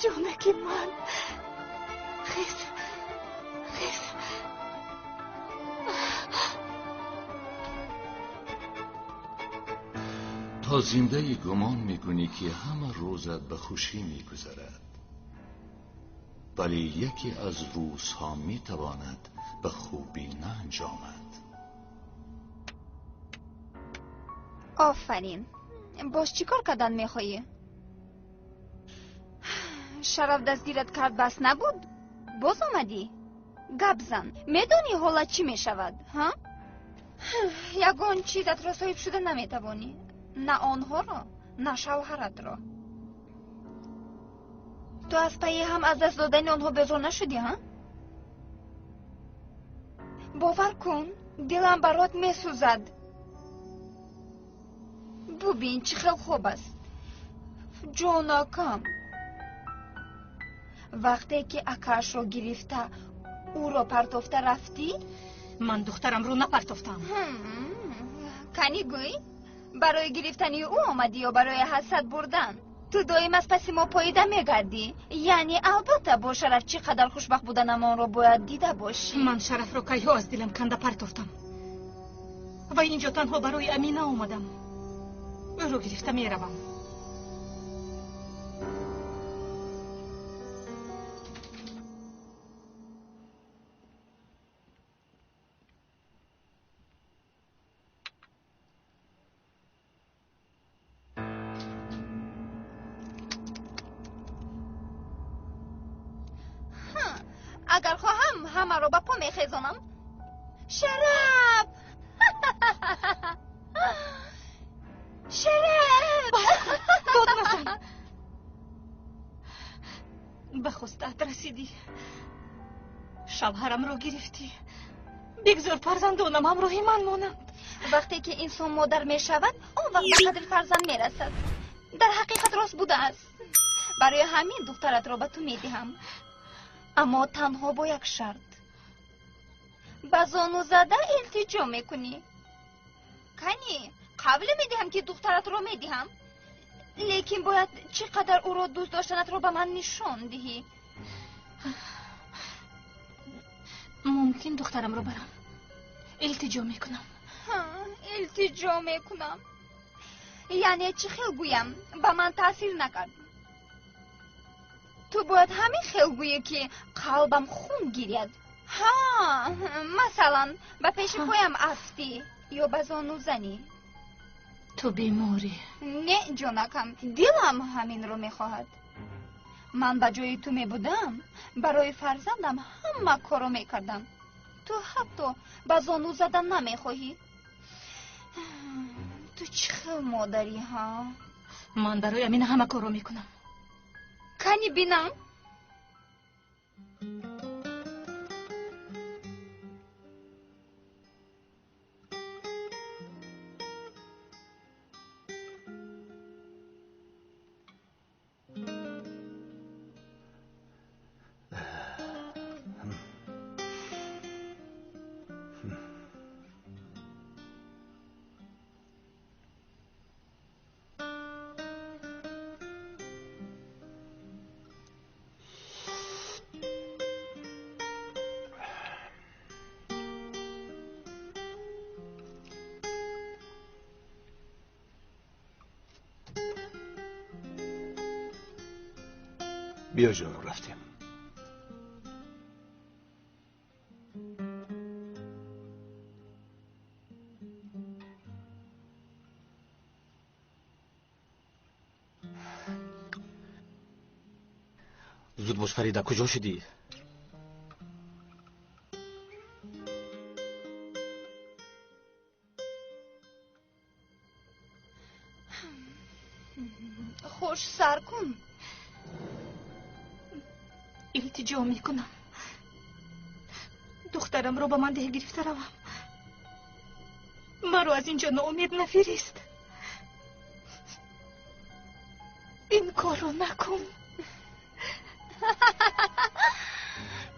Ҷонаки ман, хез, хез. То зиндаӣ гумон мекунӣ, ки ҳама рӯзат ба хушӣ мегузарад, вале яке аз рӯзҳо метавонад ба хубӣ наанҷомад. Офарин. Боз чӣ кор кардан мехоҳӣ? Шараф дастгират кард, бас набуд? Боз омадӣ? Гап зан. Медонӣ ҳолат чӣ мешавад, ҳа? Ягон чизатро соҳиб шуда наметавонӣ. На онҳоро, на шавҳаратро. Ту аз пайи ҳам аз даст додани онҳо безор нашудӣ, ҳа? Бовар кун, дилам барот месӯзад. Бубин, чӣ хел хоб аст. Ҷонакам. Вақте ки акаашро гирифта, ӯро партофта рафтӣ? Ман духтарамро напартофтам. Кани гӯй, барои гирифтани ӯ омадӣ ё барои ҳасад бурдан? Ту доим аз паси мо поида мегардӣ. Яъне албатта бо Шараф чӣ қадар хушбахт буданамонро бояд дида бошӣ. Ман Шарафро кайҳо аз дилам канда партофтам ва инҷо танҳо барои Амина омадам. Ӯро гирифта меравам. Агар хоҳам, ҳамаро ба по мехезонам. Шараф! Шараф! Дод назан. Ба хостаат расидӣ. Шавҳарамро гирифтӣ. Бигзор фарзандонам ҳамроҳи ман монанд. Вақте ки инсон модар мешавад, он вақт ба қадри фарзанд мерасад. Дар ҳақиқат рост будааст. Барои ҳамин духтаратро ба ту медиҳам. Аммо танҳо бо як шарт. Ба зону зада илтиҷо мекунӣ. Кани, қавле медиҳам, ки духтаратро медиҳам. Лекин бояд чӣ қадар ӯро дӯст доштанатро ба ман нишон диҳӣ. Мумкин духтарамро барам. Илтиҷо мекунам. Илтиҷо мекунам. Яъне чӣ хел гӯям, ба ман таъсир накард. Ту бояд ҳамин хел гӯӣ, ки қалбам хун гиряд. Ҳа, масалан, ба пеши поям афтӣ ё ба зону занӣ. Ту беморӣ. Не, ҷонакам, дилам ҳаминро мехоҳад. Ман ба ҷои ту мебудам, барои фарзандам ҳама корро мекардам. Ту ҳатто ба зону задан намехоҳӣ. Ту чӣ хел модарӣ, ҳа? Ман барои Амина ҳама корро мекунам. Кани бинам. بیا جانم، رفتیم. زود باش فریده، کجا شدی؟ خوش سر کن. илтиҷо мекунам, духтарамро ба ман деҳ гирифта равам. Маро аз инҷо ноумед нафирист. Ин корро накун.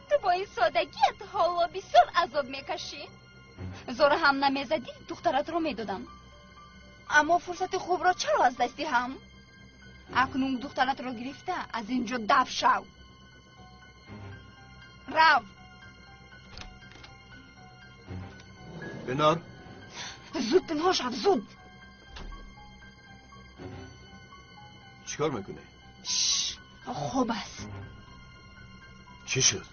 Ту бо ин содагият ҳоло бисёр азоб мекашӣ. Зора ҳам намезадӣ, духтаратро медодам. Аммо фурсати хубро чаро аз даст диҳам? Акнун духтаратро гирифта аз ин ҷо даф шав. Рав. Бинор. Зуд пинҳон шав, зуд. Чикор мекунӣ? Хоб аст. Чӣ шуд?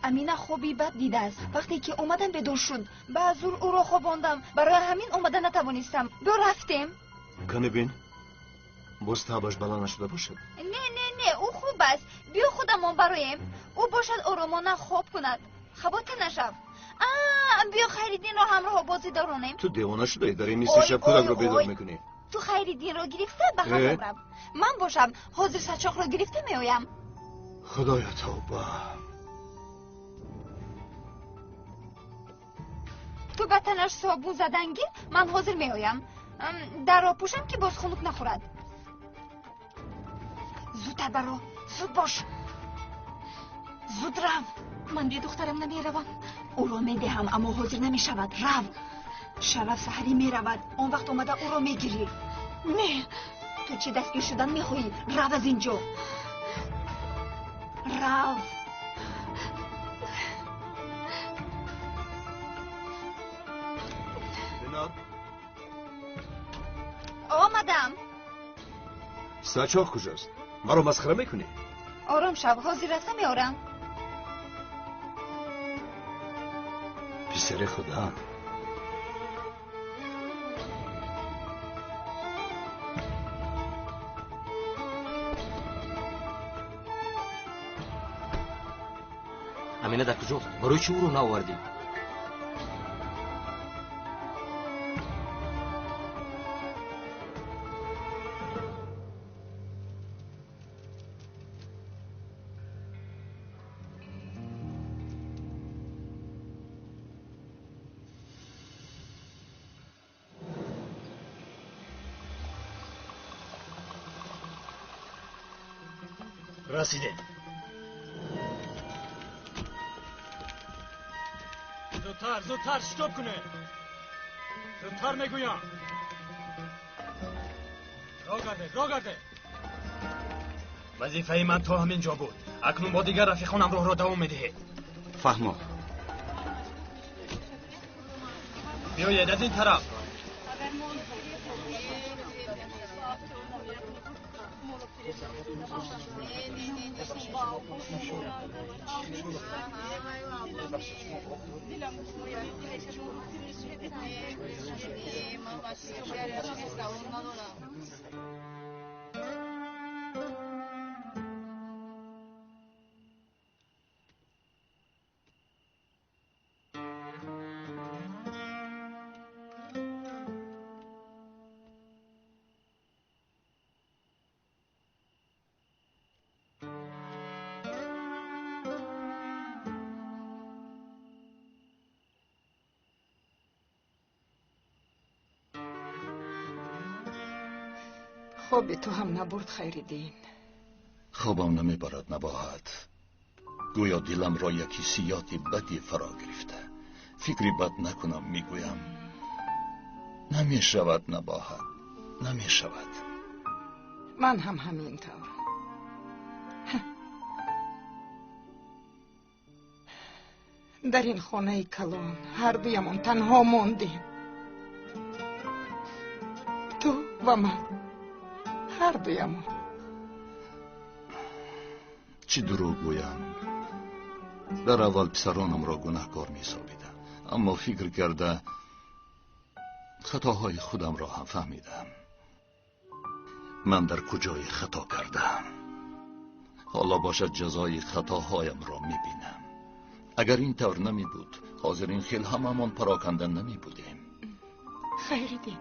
Амина хоби бад дидааст. Вақте ки омадам бедор шуд. Ба зур ӯро хобондам. Барои ҳамин омада натавонистам. Биё рафтем. Кане бин, боз табаш баланд нашуда бошад? Не, не, не, ӯ хуб аст. Биё худамон бароем. Ӯ бошад оромона хоб кунад. Хавотир нашав. Биё Хайриддинро ҳамроҳ бозӣ доронем. Ту девона шудаӣ, дар ин нисфи шаб кӯдакро бедор мекунӣ. Ту Хайриддинро гирифта ба ҳамом рав. Ман бошам ҳозир сачоқро гирифта меоям. Худоё тавба. Ту ба танаш собун задан гир, ман ҳозир меоям. Дарро пӯшам ки боз хунук нахӯрад. Зудтар баро, зуд бош. Зуд рав. Ман бе духтарам намеравам. Ӯро медиҳам, аммо ҳозир намешавад. Рав. Шараф саҳарӣ меравад. Он вақт омада ӯро мегирӣ. Не. Ту чӣ дастгир шудан мехоҳӣ? Рав аз ин ҷо. Рав. Омадам. Сачоқ куҷост? Маро масхара мекунӣ? Ором шав, ҳозир рафта меорам. Писари худам. Амина дар куҷост? Барои чӣ ӯро наовардӣ? Расидем. Зудтар, зудтар, шитоб кунед. Зудтар мегӯям. Роҳ гардед, роҳ гардед. Вазифаи ман то ҳамин ҷо буд. Акнун бо дигар рафиқонам роҳро давом медиҳед. Фаҳмо. Биёед аз ин тараф. Хоби ту ҳам набурд, Хайриддин. Хобам намебарад, Набоҳат. Гӯё диламро як ҳиссиёти бади фаро гирифта. Фикри бад накунам, мегӯям. Намешавад, Набоҳат, намешавад. Ман ҳам ҳамин тавр. Дар ин хонаи калон ҳардуямон танҳо мондем. Ту ва ман. Ҳардуямон. Чӣ дурӯғ гӯям? Дар аввал писаронамро гунаҳкор меҳисобидам, аммо фикр карда хатоҳои худамро ҳам фаҳмидам. Ман дар куҷое хато кардам? Ҳоло бошад ҷазои хатоҳоямро мебинам. Агар ин тавр намебуд, ҳозир ин хел ҳамамон пароканда намебудем. Хайриддин,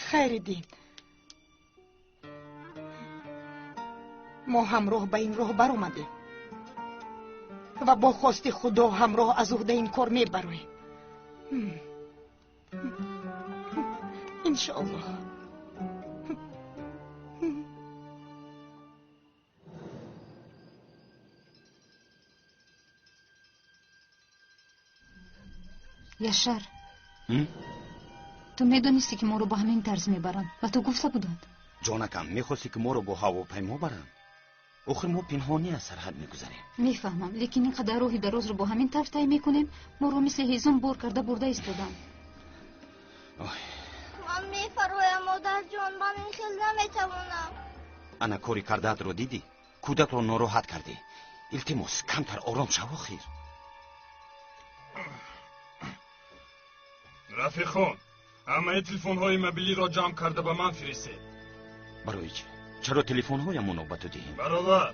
Хайриддин, мо ҳамроҳ ба ин роҳ баромадем ва бо хости Худо ҳамроҳ аз уҳдаи ин кор мебароем. Иншоаллоҳ. Яшар, Ту медонисти ки моро ба ҳамин тарз мебаранд ва ту гуфта буданд. Ҷонакам, мехости ки моро бо ҳавопаймо баранд? Охир мо пинҳонӣ аз сарҳад мегузарем. Мефаҳмам, лекин ин қадар роҳи дарозро бо ҳамин тарз тай мекунем, моро мисли ҳезум бор карда бурда истоданд. Ман мефароям, модарҷон, ман ин хел наметавонам. Ана кори кардаатро дидӣ? Кӯдакро нороҳат кардӣ. Илтимос, камтар ором шав охир. Рафиқон, ҳамаи телефонҳои мобилиро ҷамъ карда ба ман фиристед. Барои чӣ? Чаро телефонҳоямонро ба ту диҳем? Бародар,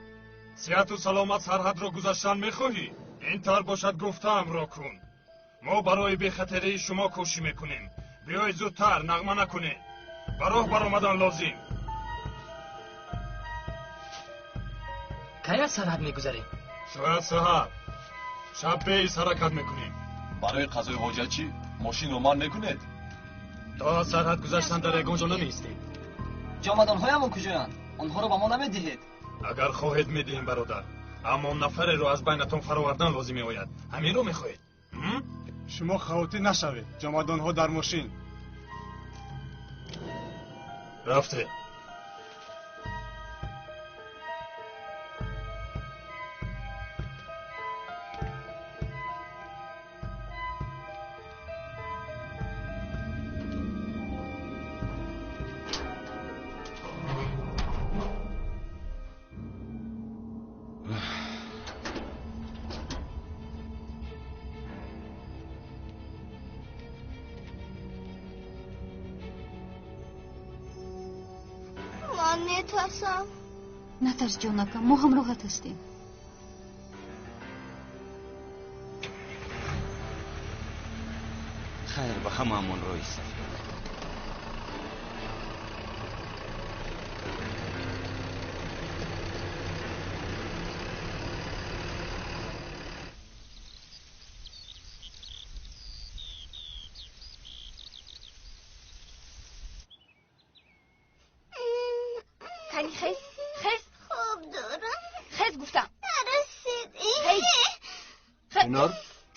сиҳату саломат сарҳадро гузаштан мехоҳӣ? Ин тавр бошад, гуфтаамро кун. Мо барои бехатарии шумо кӯшиш мекунем. Биёед зудтар, нағма накунед. Ба роҳ баромадан лозим. Кай аз сарҳад мегузарем? Шояд саҳар. Шаб беист ҳаракат мекунем. Барои қазои ҳоҷат чӣ? Мошинро ман мекунед? То аз сарҳад гузаштан дар ягон ҷо намеистем. Ҷомадонҳоямон куҷоянд? Онҳоро ба мо намедиҳед. Агар хоҳед медиҳем, бародар, аммо нафареро аз байнатон фаровардан лозим меояд. Ҳаминро мехоҳед? Шумо хавотир нашавед, ҷомадонҳо дар мошин. Рафте. Метарсам. Натарс, ҷонакам, мо ҳамроҳат ҳастем. Хайр, ба ҳамаамон роҳи сафед.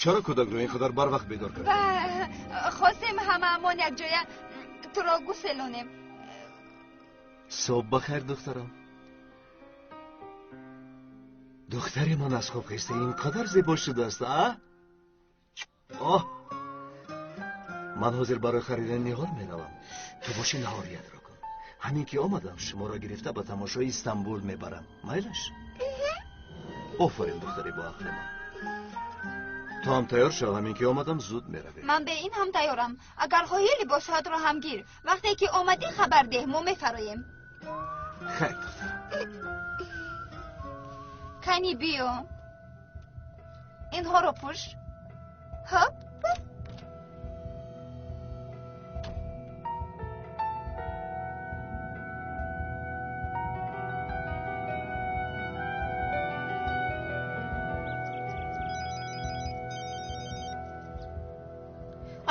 Чаро кӯдакро ин қадар барвақт бедор кардӣ? Хостем ҳамаамон якҷоя туро гуселонем. Субҳ бахайр, духтарам. Духтари ман аз хоб хеста ин қадар зебо шудааст, а? Оҳ! Ман ҳозир барои харидани ниҳол меравам. Ту боши наҳориятро кун. Ҳамин ки омадам, шуморо гирифта ба тамошои Истанбул мебарам. Майлаш? Офарин, духтари боақли ман. Ту ҳам тайёр шав, ҳамин ки омадам зуд меравем. Ман бе ин ҳам тайёрам. Агар хоҳӣ либосҳоятро ҳам гир. Вақте ки омадӣ хабар деҳ, мо мефароем. Хайр, духтарам. Кани биё. Инҳоро пӯш. Ҳоп.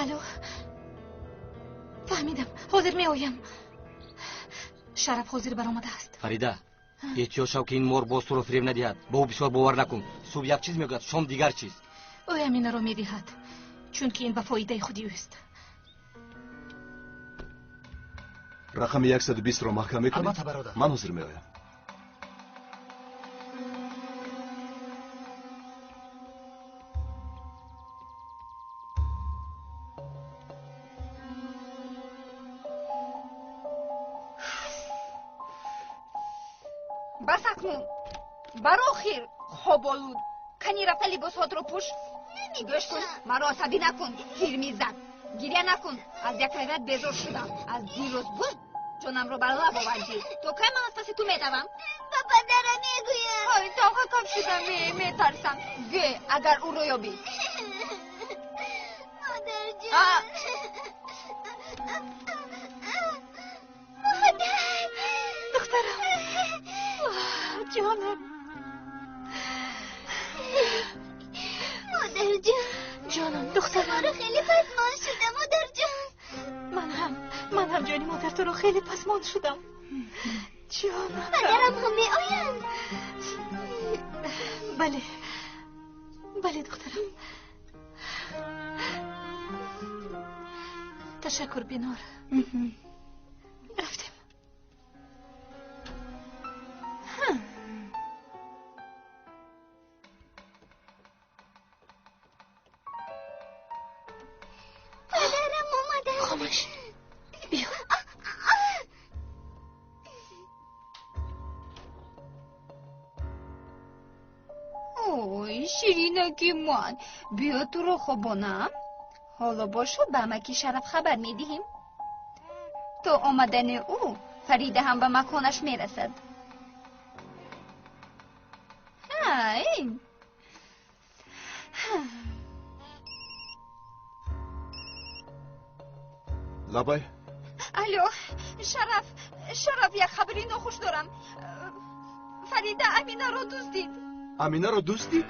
Алло, фаҳмидам, ҳозир меоям. Шараф ҳозир баромадааст. Фарида, эҳтиёт шав ки ин мор боз туро фиреб надиҳад. Ба ӯ бисёр бовар накун. Субҳ як чиз мегӯяд, шом дигар чиз. Ӯ Аминаро медиҳад, чунки ин ба фоидаи худи ӯст. Рақами 120-ро маҳкам мекунӣ? Албатта, бародар. Ман ҳозир меоям. Бас акнун, бар охир хоболуд. Кани рафта либосҳотро пӯш. Гӯш кун, маро асабӣ накун, ҳирмизак. Гиря накун, аз як ҳайрат безор шудам. Аз дирӯз боз ҷонамро бар лаб овардӣ. То кай ман аз паси ту медавам? Ба падарам мегӯям. Ой, тоқа кам шудам, метарсам. Гӯ, агар ӯро ёбӣ. Модарҷон. Модар. Духтарам. Ҷонам. Модарҷон. Ҷонам, духтарам. Шуморо хеле пасмон шудам, модарҷон. Ман ҳам ҷони модар туро хеле пасмон шудам. Ҷонам. Падарам ҳам меоянд. Бале. Бале, духтарам. Ташаккур, Бинор. Рафтем. Падарам омаданд. Хомӯш. Биё. Ой, ширинаки ман, биё туро хобонам. Ҳоло бошад, ба амаки Шараф хабар медиҳем. То омадани ӯ Фарида ҳам ба маконаш мерасад. Ҳай. Лабай. Алло, Шараф, Шараф, як хабари нохуш дорам. Фарида Аминаро дуздид. Аминаро дуздид?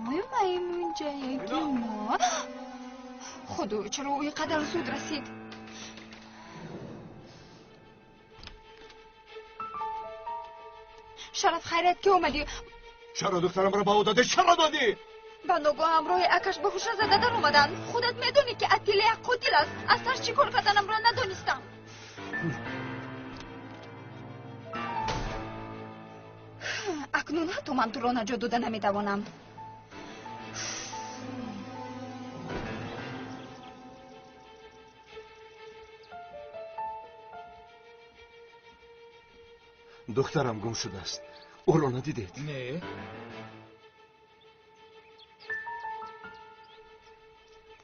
Ой, маймунҷаяки мо. Худо, чаро ӯ ин қадар зуд расид? Шараф, хайрат ки омадӣ. Чаро духтарамро ба ӯ додӣ? Чаро додӣ? Ба ногоҳ ҳамроҳи акаш ба ҳуша зада даромаданд. Худат медонӣ, ки Атила як қотил аст. Аз тарс чӣ кор карданамро надонистам. Акнун ҳатто ман туро наҷот дода наметавонам. Духтарам гум шудааст. Ӯро надидед? Не.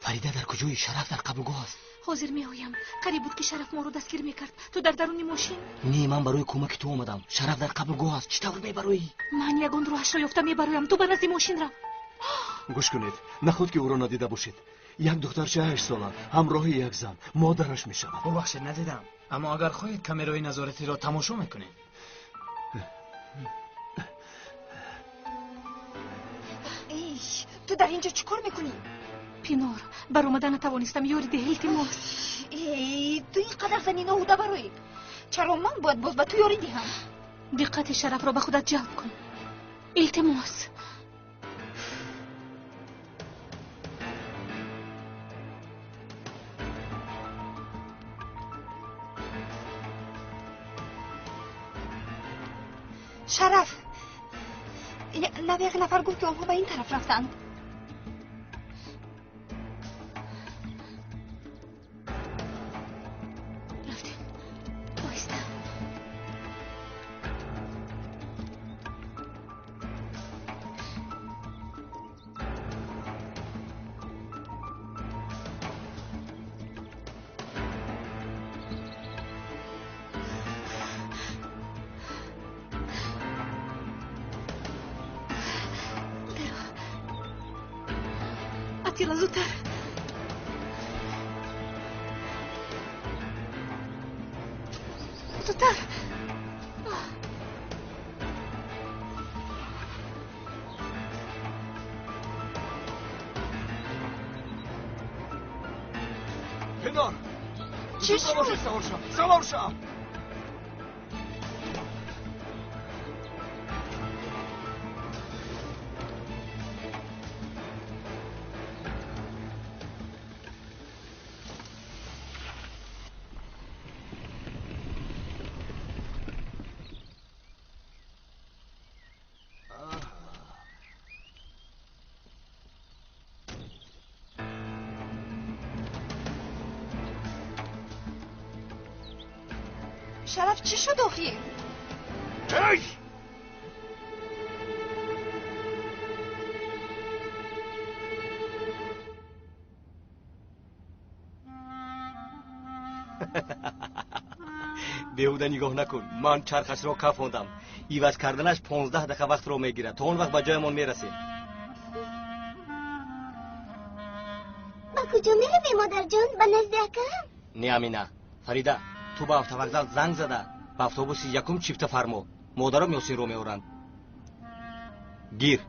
Фарида дар куҷои? Шараф дар қабулгоҳ аст. Ҳозир меоям. Қариб буд, ки Шараф моро дастгир мекард. Ту дар даруни мошин? Не, ман барои кӯмаки ту омадам. Шараф дар қабулгоҳ аст. Чӣ тавр мебароӣ? Ман ягон роҳашро ёфта мебароям. Ту ба назди мошин рав. Гӯш кунед, наход ки ӯро надида бошед. Як духтарчаи 8 сола ҳамроҳи як зан, модараш мешавад. Бубахшед, надидам, аммо агар хоҳед, камераи назоратиро тамошо мекунем. Эй, ту дар инҷо чӣ кор мекунӣ? Пинор, баромада натавонистам, ёри деҳ, илтимос. Эй, ту ин қадар зани ноҳуда бароӣ. Чаро ман бояд боз ба ту ёрӣ диҳам? Диққати Шарафро ба худат ҷалб кун, илтимос. Шараф, нав як нафар гуфт, ки онҳо ба ин тараф рафтанд. Рафтем, оҳиста. Даро. Атила, зудтар. Зудтар. Пинор! Чӣ Зуд ба мошин шуд? савор шав! Савор шав! Шараф, чӣ шуд охир? Эй! Беҳуда нигоҳ накун, ман чархашро кафондам. Иваз карданаш 15 дақиқа вақтро мегирад. То он вақт ба ҷоямон мерасем. Ба куҷо меравем, модарҷон? Ба назди акам? Не, Амина. Фарида, ту ба автовокзал занг зада, ба автобуси якум чифта фармо. Модаром Ёсинро меоранд. Гир,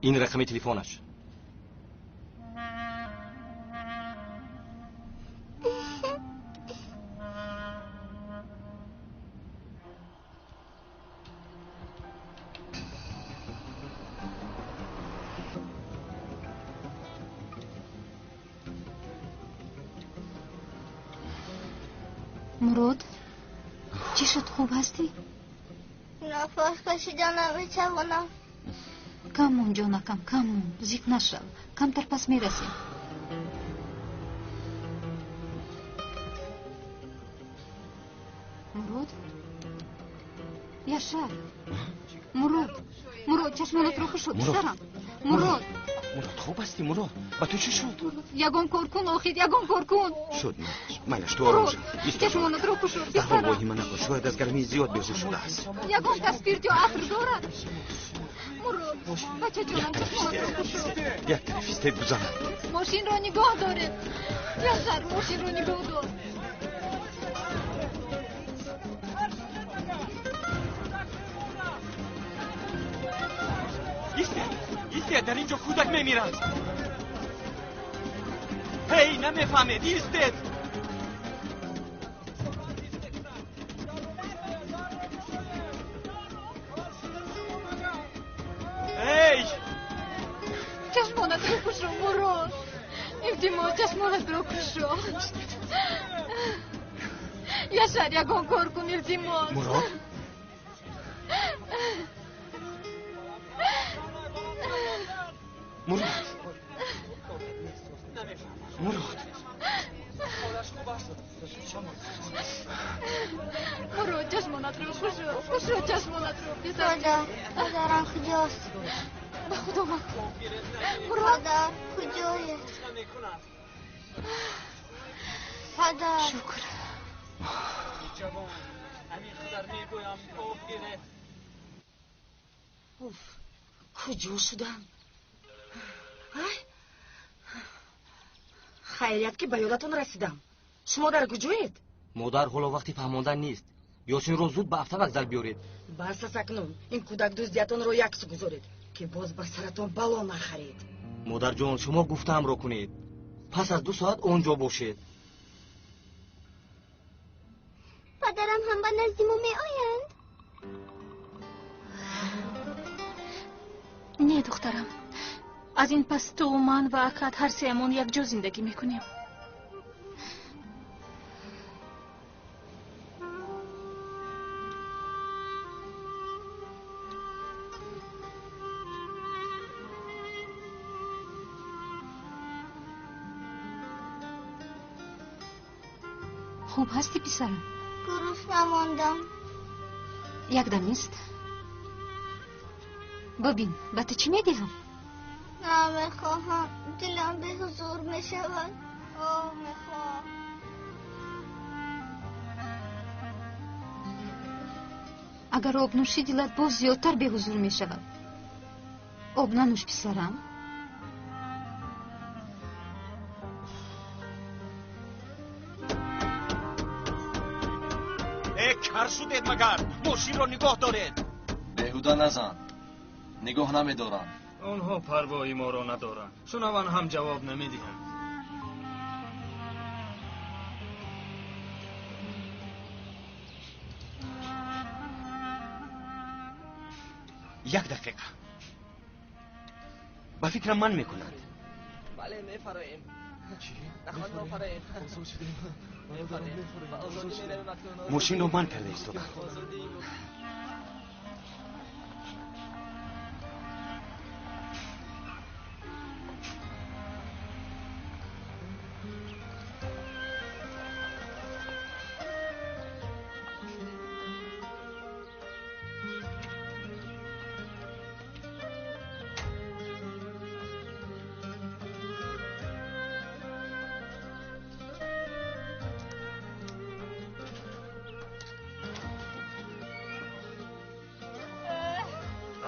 ин рақами телефонаш. Мурод, чӣ шуд, хуб ҳастӣ? Нафас кашида наметавонам. Кам мон, ҷонакам, кам мон, зиқ нашав. Камтар пас мерасем. Мурод? Яшар. Мурод, Мурод, чашмонатро кушод, писарам. Мурод. Мурод, хуб ҳастӣ, Мурод? Ба ту чӣ шуд? Ягон кор кун, охир, ягон кор кун. Шуд, майлаш, ту ором шав. Чашмонатро кушод, писарам. Дарҳол воҳима накун, шояд аз гармии зиёд беҳуш шудааст. Ягон кас спирт ё атр дорад? Мурод, бачаҷонам, чашмонатро кушод. Як тараф истед, гузарам. Мошинро нигоҳ доред. Яшар, мошинро нигоҳ дор. Истед, истед, дар ин ҷо кӯдак мемирад. Ҳей, намефаҳмед, истед. Эй! Чашмонатро кушо, Мурод. Илтимос, чашмонатро кушо. Яшар, ягон кор кун, илтимос. Мурод? Мурод! Мурод! Мурод, чашмонатро кушо, кушо чашмонатро, писар. Падар, падарам куҷост? Ба худо макун. Мурод! Падар, куҷоед? Падар. Шукр. Уф, куҷо шудам? Ай, хайрият ки ба ёдатон расидам. Шумо дар куҷоед? Модар, ҳоло вақти фаҳмондан нест. Ёсинро зуд ба автовокзал биёред. Бас аст акнун. Ин кӯдакдуздиятонро яксу гузоред, ки боз ба саратон бало нахаред. Модарҷон, шумо гуфтаамро кунед. Пас аз 2 соат он ҷо бошед. Падарам ҳам ба назди мо меоянд? Не, духтарам. Аз ин пас ту, ман ва акат ҳар сеамон якҷо зиндагӣ мекунем. Хуб ҳастӣ, писарам? Гурусна мондам. Якдам нест. Бибин, ба ту чӣ медиҳам? Намехоҳам, дилам беҳузур мешавад. Об мехоҳам. Агар об нӯшӣ, дилат боз зиёдтар беҳузур мешавад. Об нанӯш, писарам. Э, кар шудед магар? Мошинро нигоҳ доред. Беҳуда назан. Нигоҳ намедорам. Онҳо парвои моро надоранд. Шунаван ҳам ҷавоб намедиҳанд. Як дақиқа. Ба фикрам ман мекунанд. Бале, мефароем. Мошинро ман карда истодам.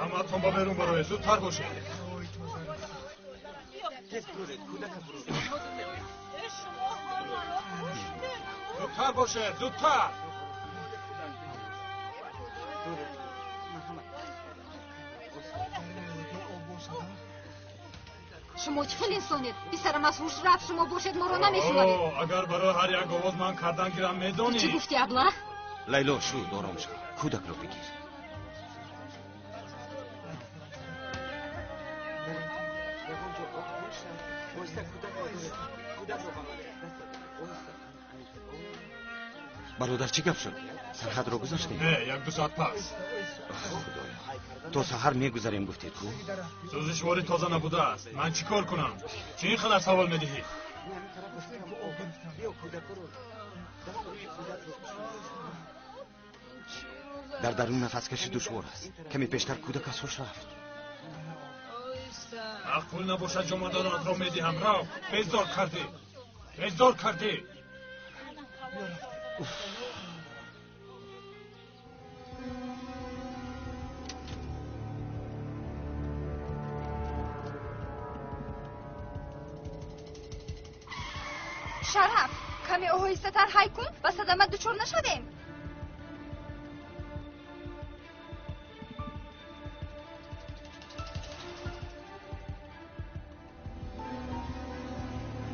ҳамаатон ба берун бароед, зудтар бошед. Зудтар бошед, зудтар. Шумо чӣ хел инсонед? Писарам аз ҳуш рафт, шумо бошед моро намешунавед. Агар барои ҳар як овоз ман кардан гирам, медонӣ. Чӣ гуфтӣ, аблаҳ? Лайло, шуд, ором шав. Кӯдакро бигир. Бародар, чӣ гап шуд? Сарҳадро гузаштем? Не, як-ду соат пас. Худоё, то саҳар мегузарем гуфтед ку? Сӯзишворӣ тоза набудааст. Ман чӣ кор кунам? Чӣ ин қадар савол медиҳӣ? Дар дарун нафаскашӣ душвор аст. Каме пештар кӯдак аз ҳуш рафт. Маъқул набошад, ҷомадонатро медиҳам. Рав, безор кардӣ, безор кардӣ. Шараф, каме оҳистатар ҳай кун, ба садама дучор нашавем.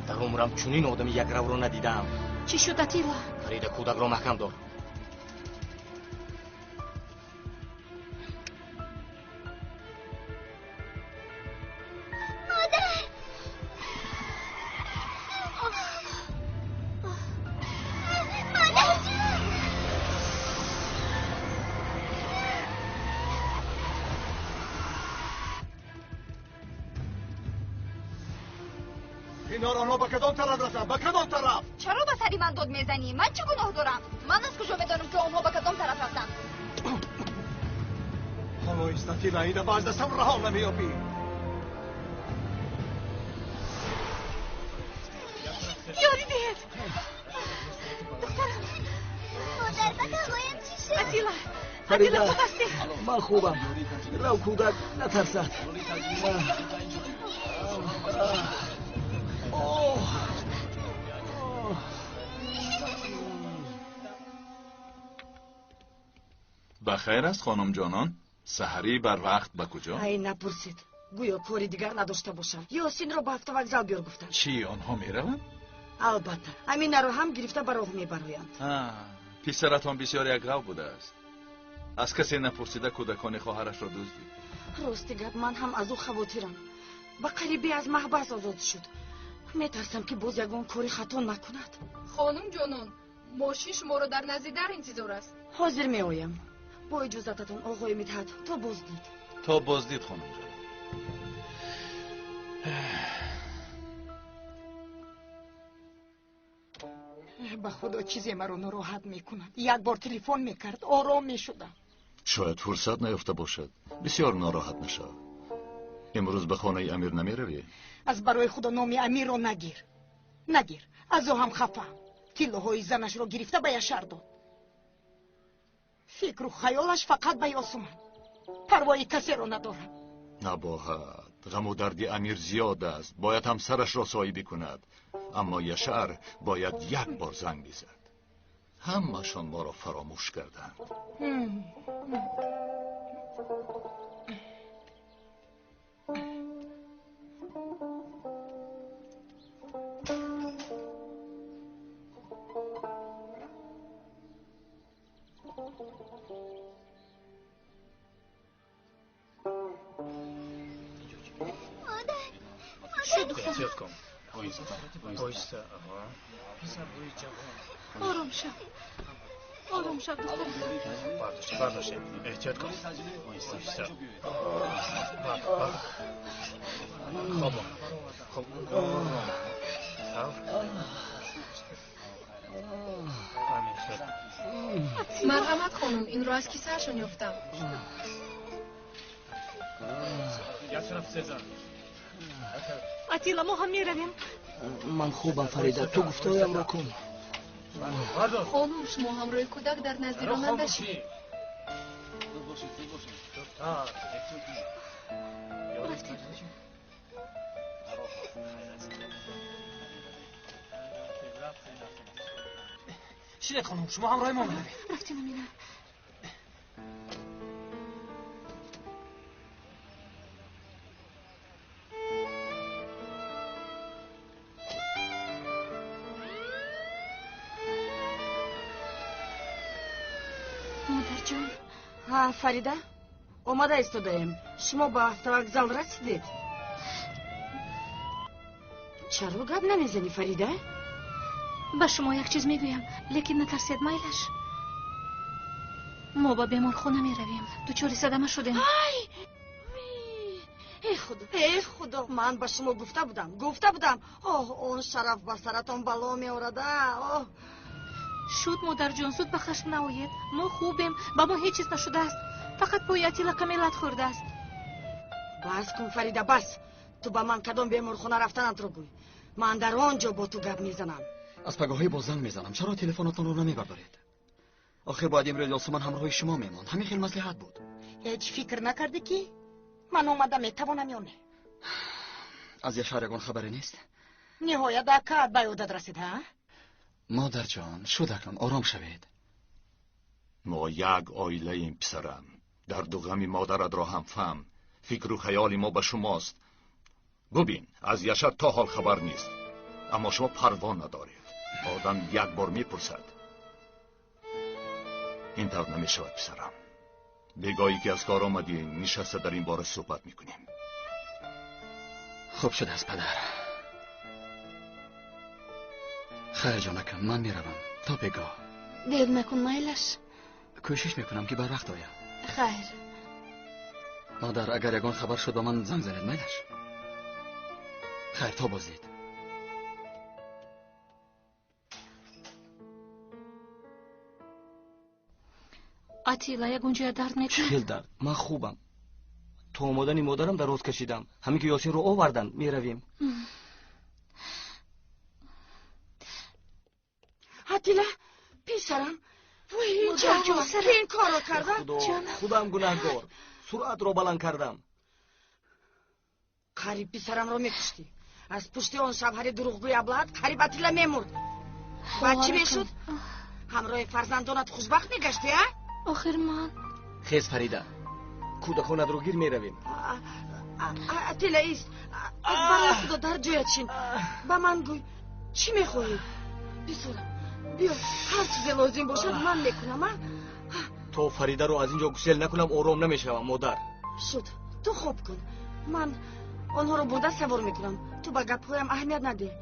Дар умрам чунин одами якравро надидаам. Чӣ шуд, Атилла? Фарида, кӯдакро маҳкам дор. Модар! Модарҷон! Инҳоро онҳо ба кадом тараф рафтанд? Ба кадом тараф? Чаро ба сари ман дод мезанӣ? Ман чӣ гуноҳ дорам? Ман аз куҷо медонам, ки онҳо ба кадом тараф рафтанд? Ҳоло истатила, ина ба аз дастам раҳо намеёбӣ. Ёрӣ диҳед! Духтарам! Модар, ба тағоям чӣ шуд? Атилла! Фарида, Атилла, хуб ҳастӣ? Ман хубам. Рав, кӯдак натарсад. Ба хайр аст, хонум ҷонон? Саҳарӣ барвақт ба куҷо? Ай, напурсед. Гӯё кори дигар надошта бошам. Ёсинро ба автовокзал биёр гуфтанд. Чӣ, онҳо мераванд? Албатта, Аминаро ҳам гирифта ба роҳ мебароянд. Писаратон бисёр якғав будааст. Аз касе напурсида кӯдакони хоҳарашро дуздид. Рости гап, ман ҳам аз ӯ хавотирам. Ба қарибӣ аз маҳбас озод шуд. Метарсам, ки боз ягон кори хато накунад. Хонум ҷонон, мошин шуморо дар назди дар интизор аст. Ҳозир меоям. Бо иҷозататон, оғои Мидҳат, то боздид. То боздид, хонум ҷонон. Ба худо, чизе маро нороҳат мекунад. Як бор телефон мекард, ором мешудам. Шояд фурсат наёфта бошад. Бисёр нороҳат нашав. Имрӯз ба хонаи Амир намеравӣ? Аз барои худо номи Амирро нагир, нагир. Аз ӯ ҳам хафаам. Тиллоҳои занашро гирифта ба Яшар дод. Фикру хаёлаш фақат ба Ёсуман. Парвои касеро надорад. Набоҳад. Ғаму дарди Амир зиёд аст. Бояд ҳамсарашро соҳибӣ кунад. Аммо Яшар бояд як бор занг бизад. Ҳамашон моро фаромӯш карданд. Модар! Эҳтиёт кун. Оҳиста. Ором шав, ором шав, духтарам. Бардошт, бардошт. Эҳтиёт кун. Оҳиста. Бардор, бардор. Хобон. Хоб. Ҳамин хел. Марҳамат, хонум, инро аз кисаашон ёфтам. Атилла, мо ҳам меравем. Ман хубам, Фарида, ту гуфтаҳоямро кун. Хонум, шумо ҳамроҳи кӯдак дар назди ронанда шед. Рафтем. Шинед, хонум, шумо ҳамроҳи мо меравед. Рафтем, Амина. Модарҷон. Ҳа, Фарида, омада истодаем. Шумо ба автовокзал расидед? Чаро гап намезанӣ, Фарида? Ба шумо як чиз мегӯям, лекин натарсед, майлаш. Мо ба беморхона меравем. Дучори садама шудем. Ай! Эй Худо, эй Худо, ман ба шумо гуфта будам, гуфта будам. Оҳ, он шараф ба саратон бало меорад. Оҳ. Шуд, модарҷон, зуд ба хашм наоед. Мо хубем, ба мо ҳеҷ чиз нашудааст. Фақат пои Атила каме лат хӯрдааст. Бас кун, Фарида, бас. Ту ба ман кадом беморхона рафтанатро гӯй. Ман дар он ҷо бо ту гап мезанам. Аз пагоҳӣ боз занг мезанам. Чаро телефонатонро намебардоред? Охир бояд имрӯз Ёсуман ҳамроҳи шумо мемонд. Ҳамин хел маслиҳат буд. Ҳеҷ фикр накардӣ, ки ман омада метавонам ё не? Аз Яшар ягон хабаре нест? Ниҳоят акаат ба ёдат расид, ҳа? Модарҷон, шуд акнун, ором шавед. Мо як оилаем, писарам. Дарду ғами модаратро ҳам фаҳм. Фикру хаёли мо ба шумост. Бубин, аз Яшар то ҳол хабар нест. Аммо шумо парво надоред. Одам як бор мепурсад. Ин тавр намешавад, писарам. Бегоҳе ки аз кор омадӣ, нишаста дар ин бора суҳбат мекунем. Хуб шудааст, падар. Хайр, ҷонакам, ман меравам. То бегоҳ. Дер накун, майлаш. Кӯшиш мекунам, ки барвақт оям. Хайр. Модар, агар ягон хабар шуд, ба ман занг занед, майлаш? Хайр, то боздид. Атила, ягон ҷоя дард мекунад? Чӣ хел дард? Ман хубам. То омадани модарам дароз кашидам. Ҳамин ки Ёсинро оварданд, меравем. Атила, писарам, вой, ин корро кардам. Худам гунаҳгор. Суръатро баланд кардам. Қариб писарамро мекуштӣ. Аз пушти он шавҳари дурӯғгӯи аблаҳат қариб Атила мемурд. Баъд чӣ мешуд? Ҳамроҳи фарзандонат хушбахт мегаштӣ, а? Охир ман. Хез, Фарида, кӯдаконатро гир меравем. Атила, ист. Аз барои Худо дар ҷоят шин. Ба ман гӯй, чӣ мехоҳӣ? Писарам, биё, ҳар чизе лозим бошад, ман мекунам, а? То Фаридаро аз ин ҷо гусел накунам, ором намешавам, модар. Шуд, ту хоб кун. Ман онҳоро бурда савор мекунам. Ту ба гапҳоям аҳамият надеҳ.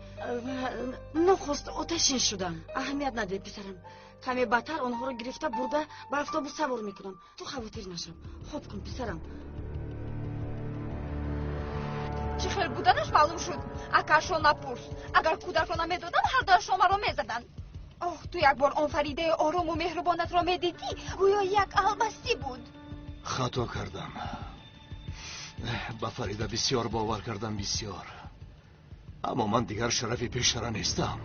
Нохост оташин шудам. Аҳамият надеҳ, писарам. Каме баъдтар онҳоро гирифта бурда ба автобус савор мекунам. Ту хавотир нашав. Хоб кун, писарам. Чӣ хел буданаш маълум шуд. Акаашро напурс. Агар кӯдакро намедодам, ҳардуашро маро мезаданд. Оҳ, ту як бор он Фаридаи орому меҳрубонатро медидӣ, гӯё як албастӣ буд. Хато кардам. Ба Фарида бисёр бовар кардам, бисёр. Аммо ман дигар шарафи пештара нестам.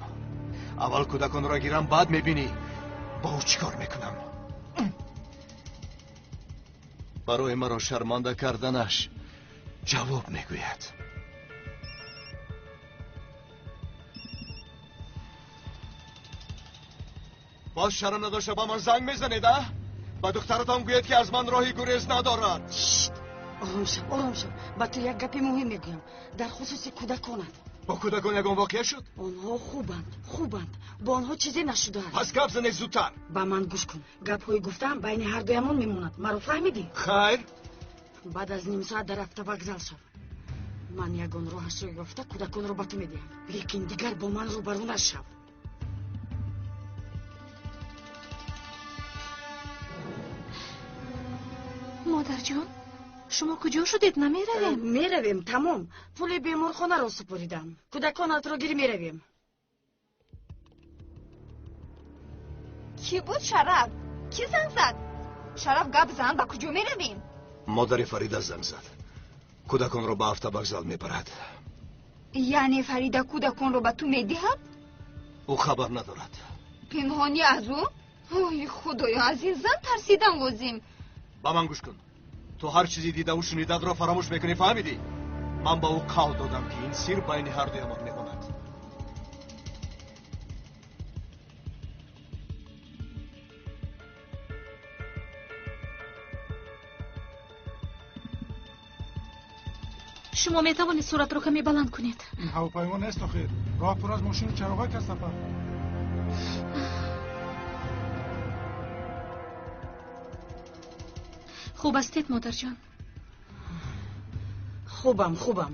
Аввал кӯдаконро гирам, баъд мебинӣ бо ӯ чӣ кор мекунам. Барои маро шарманда карданаш ҷавоб мегӯяд. Боз шарм надошта ба ман занг мезанед, а? Ба духтаратон гӯед, ки аз ман роҳи гурез надорад. Ором шав, ором шав. Ба ту як гапи муҳим мегӯям дар хусуси кӯдаконат. Бо кӯдакон ягон воқеа шуд? Онҳо хубанд, хубанд. Бо онҳо чизе нашудааст. Пас гап занед зудтар. Ба ман гӯш кун. Гапҳои гуфтаам байни ҳардуямон мемонад. Маро фаҳмидӣ? Хайр. Баъд аз ним соат дар автовокзал шав. Ман ягон роҳашро ёфта кӯдаконро ба ту медиҳам. Лекин дигар бо ман рӯбарӯ нашав. Модарҷон, шумо куҷо шудед? Намеравем? Меравем, тамом. Пули беморхонаро супоридам. Кӯдаконатро гир меравем. Кӣ буд Шараф? Кӣ занг зад? Шараф, гап зан, ба куҷо меравем? Модари Фарида занг зад. Кӯдаконро ба автовокзал мебарад. Яъне Фарида кӯдаконро ба ту медиҳад? Ӯ хабар надорад. Пинҳонӣ аз ӯ? Ой, Худоё, аз ин зан тарсидан лозим. Ба ман гӯш кун. Ту ҳар чизи дидаву шунидатро фаромӯш мекунӣ, фаҳмидӣ? Ман ба ӯ қавл додам, ки ин сир байни ҳардуямон мемонад. Шумо метавонед суратро каме баланд кунед? Ин ҳавопаймо нест, охир. Роҳ пур аз мошину чароғак аст, апа. Хуб ҳастед, модарҷон? Хубам, хубам.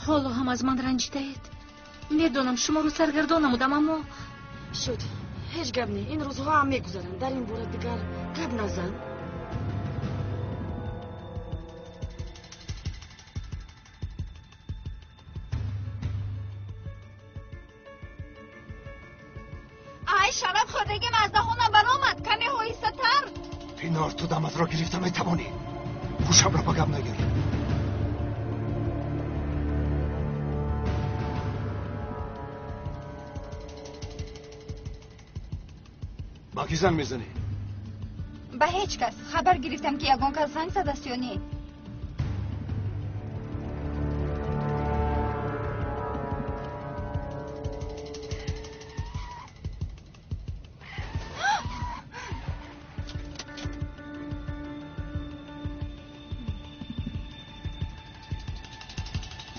Ҳоло ҳам аз ман ранҷидаед. Медонам шуморо саргардон намудам, аммо шуд. Ҳеҷ гап не, ин рӯзҳо ҳам мегузаранд. Дар ин бора дигар гап назан. Ай, шараф хӯрдагим аз даҳонам баромад. Каме оҳистатар. Пинор, ту даматро гирифта метавонӣ. Ҳушамро ба гап нагир. Ба кӣ занг мезанӣ? Ба ҳеҷ кас. Хабар гирифтам, ки ягон кас занг задаст ё не.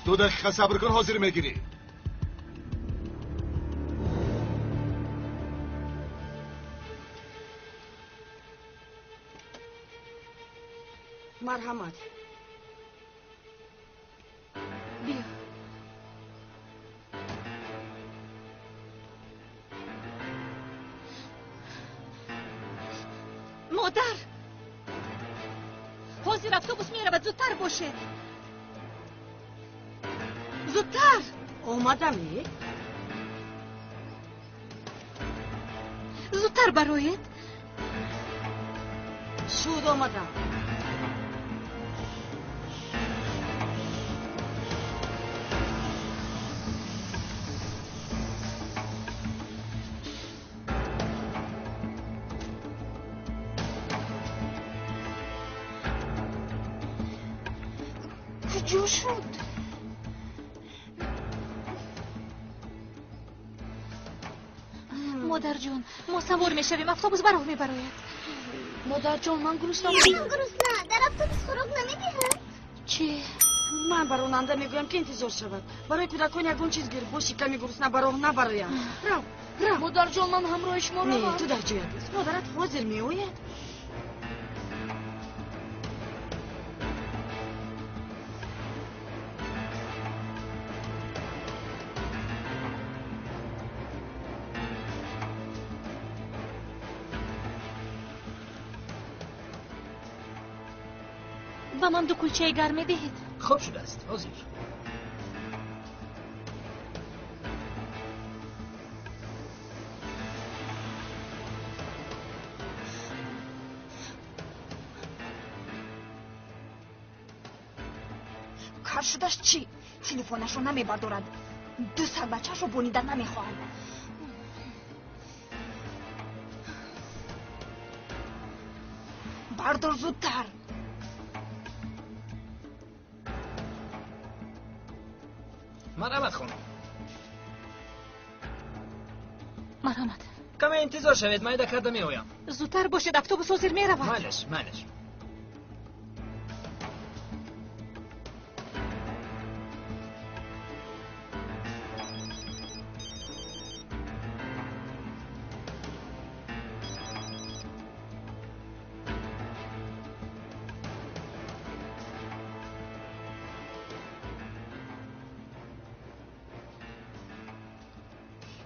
Ду дақиқа сабр кун, ҳозир мегирӣ. Марҳамат. Биё. Модар, ҳозир автобус меравад, зудтар бошед. Зудтар. Омадам. Зудтар бароед. Шуд, омадам. Куҷо шуд? Модарҷон, мо савор мешавем, автобус ба роҳ мебарояд. Модарҷон, ман гурусна. Ман гурусна. Дар автобус хӯрок намедиҳанд. Чӣ? Ман ба ронанда мегӯям, ки интизор шавад. Барои кӯдакон ягон чиз гир, боши ками гурусна ба роҳ набароянд. Рав, рав. Модарҷон, ман ҳамроҳи шумо Не, равам. ту дар ҷоят ист. Модарат ҳозир меояд. Ба ман ду кулчаи гарм медиҳед? Хуб шудааст, ҳозир. Кар шудаш чӣ? Телефонашро намебардорад. Ду сагбачаашро бонида намехоҳад. Бардор зудтар. Марҳамат, хонум. Марҳамат. Каме интизор шавед, майда карда меоям. Зудтар бошед, автобус ҳозир меравад. Майлаш, майлаш.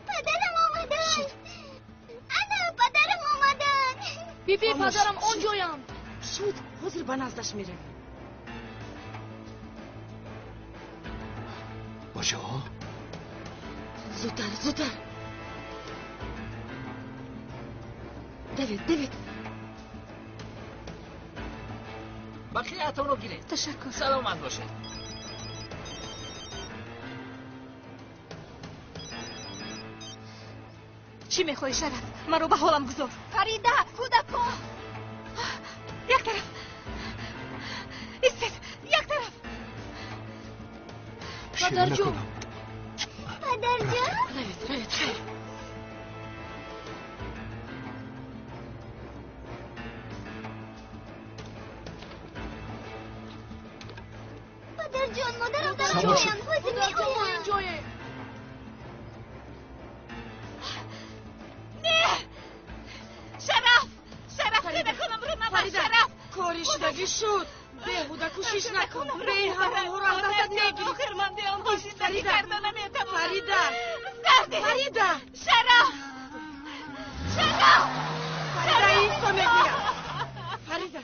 Падарам омаданд. Ана, падарам омаданд. Биби, Хомӯш. падарам он ҷоянд. Шуд, ҳозир ба наздаш меравем. Бачаҳо, Зудтар, зудтар. Давид, давид. Бақияатонро гиред. Ташаккур. Саломат бошед. Чӣ мехоҳӣ, Шараф? Маро ба ҳолам гузор. Фарида, кӯдакон. Як тараф истед, як тараф. Ширина Падарҷон. кунам. Падарҷон. Равед, равед, хайр. Падарҷон, модарам дар Сабр шуд. ҷоянд. Ҳозир Модарҷон, мо меоянд. ин ҷоем. Не, Шараф, Шараф, кӯдаконамро набар. Фарида, Шараф, кори шудагӣ шуд. Беҳуда кӯшиш накун. Беҳам онҳоро аз дастат мегирӣ. Охир ман бе онҳо зиндагӣ карда наметавонам. Фарида! Фарида! Шараф! Шараф! Фарида, исто мегӯям. Фарида!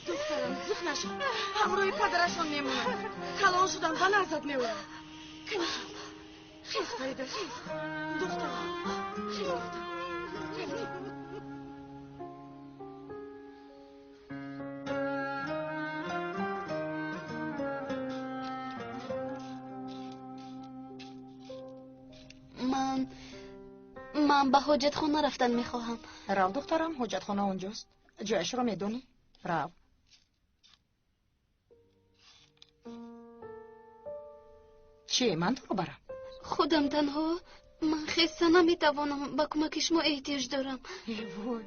Духтарам, зиқ нашав. Ҳамроҳи падарашон мемонад. Калон шудам, ба наздат меоям. Кани хез. Хез, Фарида, хез. Духтарам, хез гуфтам. Рафтем. Ман ба ҳоҷатхона рафтан мехоҳам. Рав, духтарам, ҳоҷатхона онҷост. Ҷояшро медонӣ? Рав. Чи, ман туро барам? Худам танҳо ман хеста наметавонам. Ба кӯмаки шумо эҳтиёҷ дорам. Вой,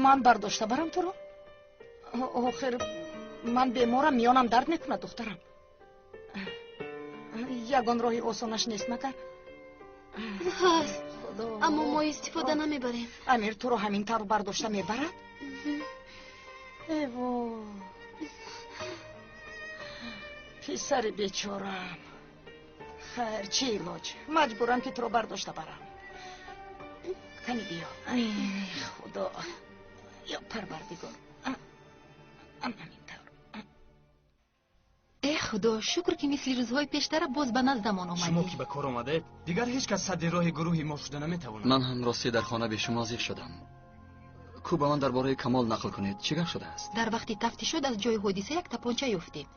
ман бардошта барам туро? Охир ман беморам, миёнам дард мекунад, духтарам. Ягон роҳи осонаш нест магар? Ҳаст, аммо мо истифода намебарем. Амир туро ҳамин тавр бардошта мебарад? Эво, писари бечорам. Хайр, чӣ илоҷ? Маҷбурам ки туро бардошта барам. Кани биё. Ай худо, ё парвардигор, ҳамин тавр. Э худо, шукр ки мисли рӯзҳои пештара боз ба наздамон омадӣ. Шумо ки ба кор омадед, дигар ҳеҷ кас садди роҳи гурӯҳи мо шуда наметавонад. Ман ҳам ростӣ дар хона бе шумо зиқ шудам. Ку ба ман дар бораи Камол нақл кунед, чӣ гап шудааст? Дар вақти тафтишот аз ҷои ҳодиса як тапонча ёфтем.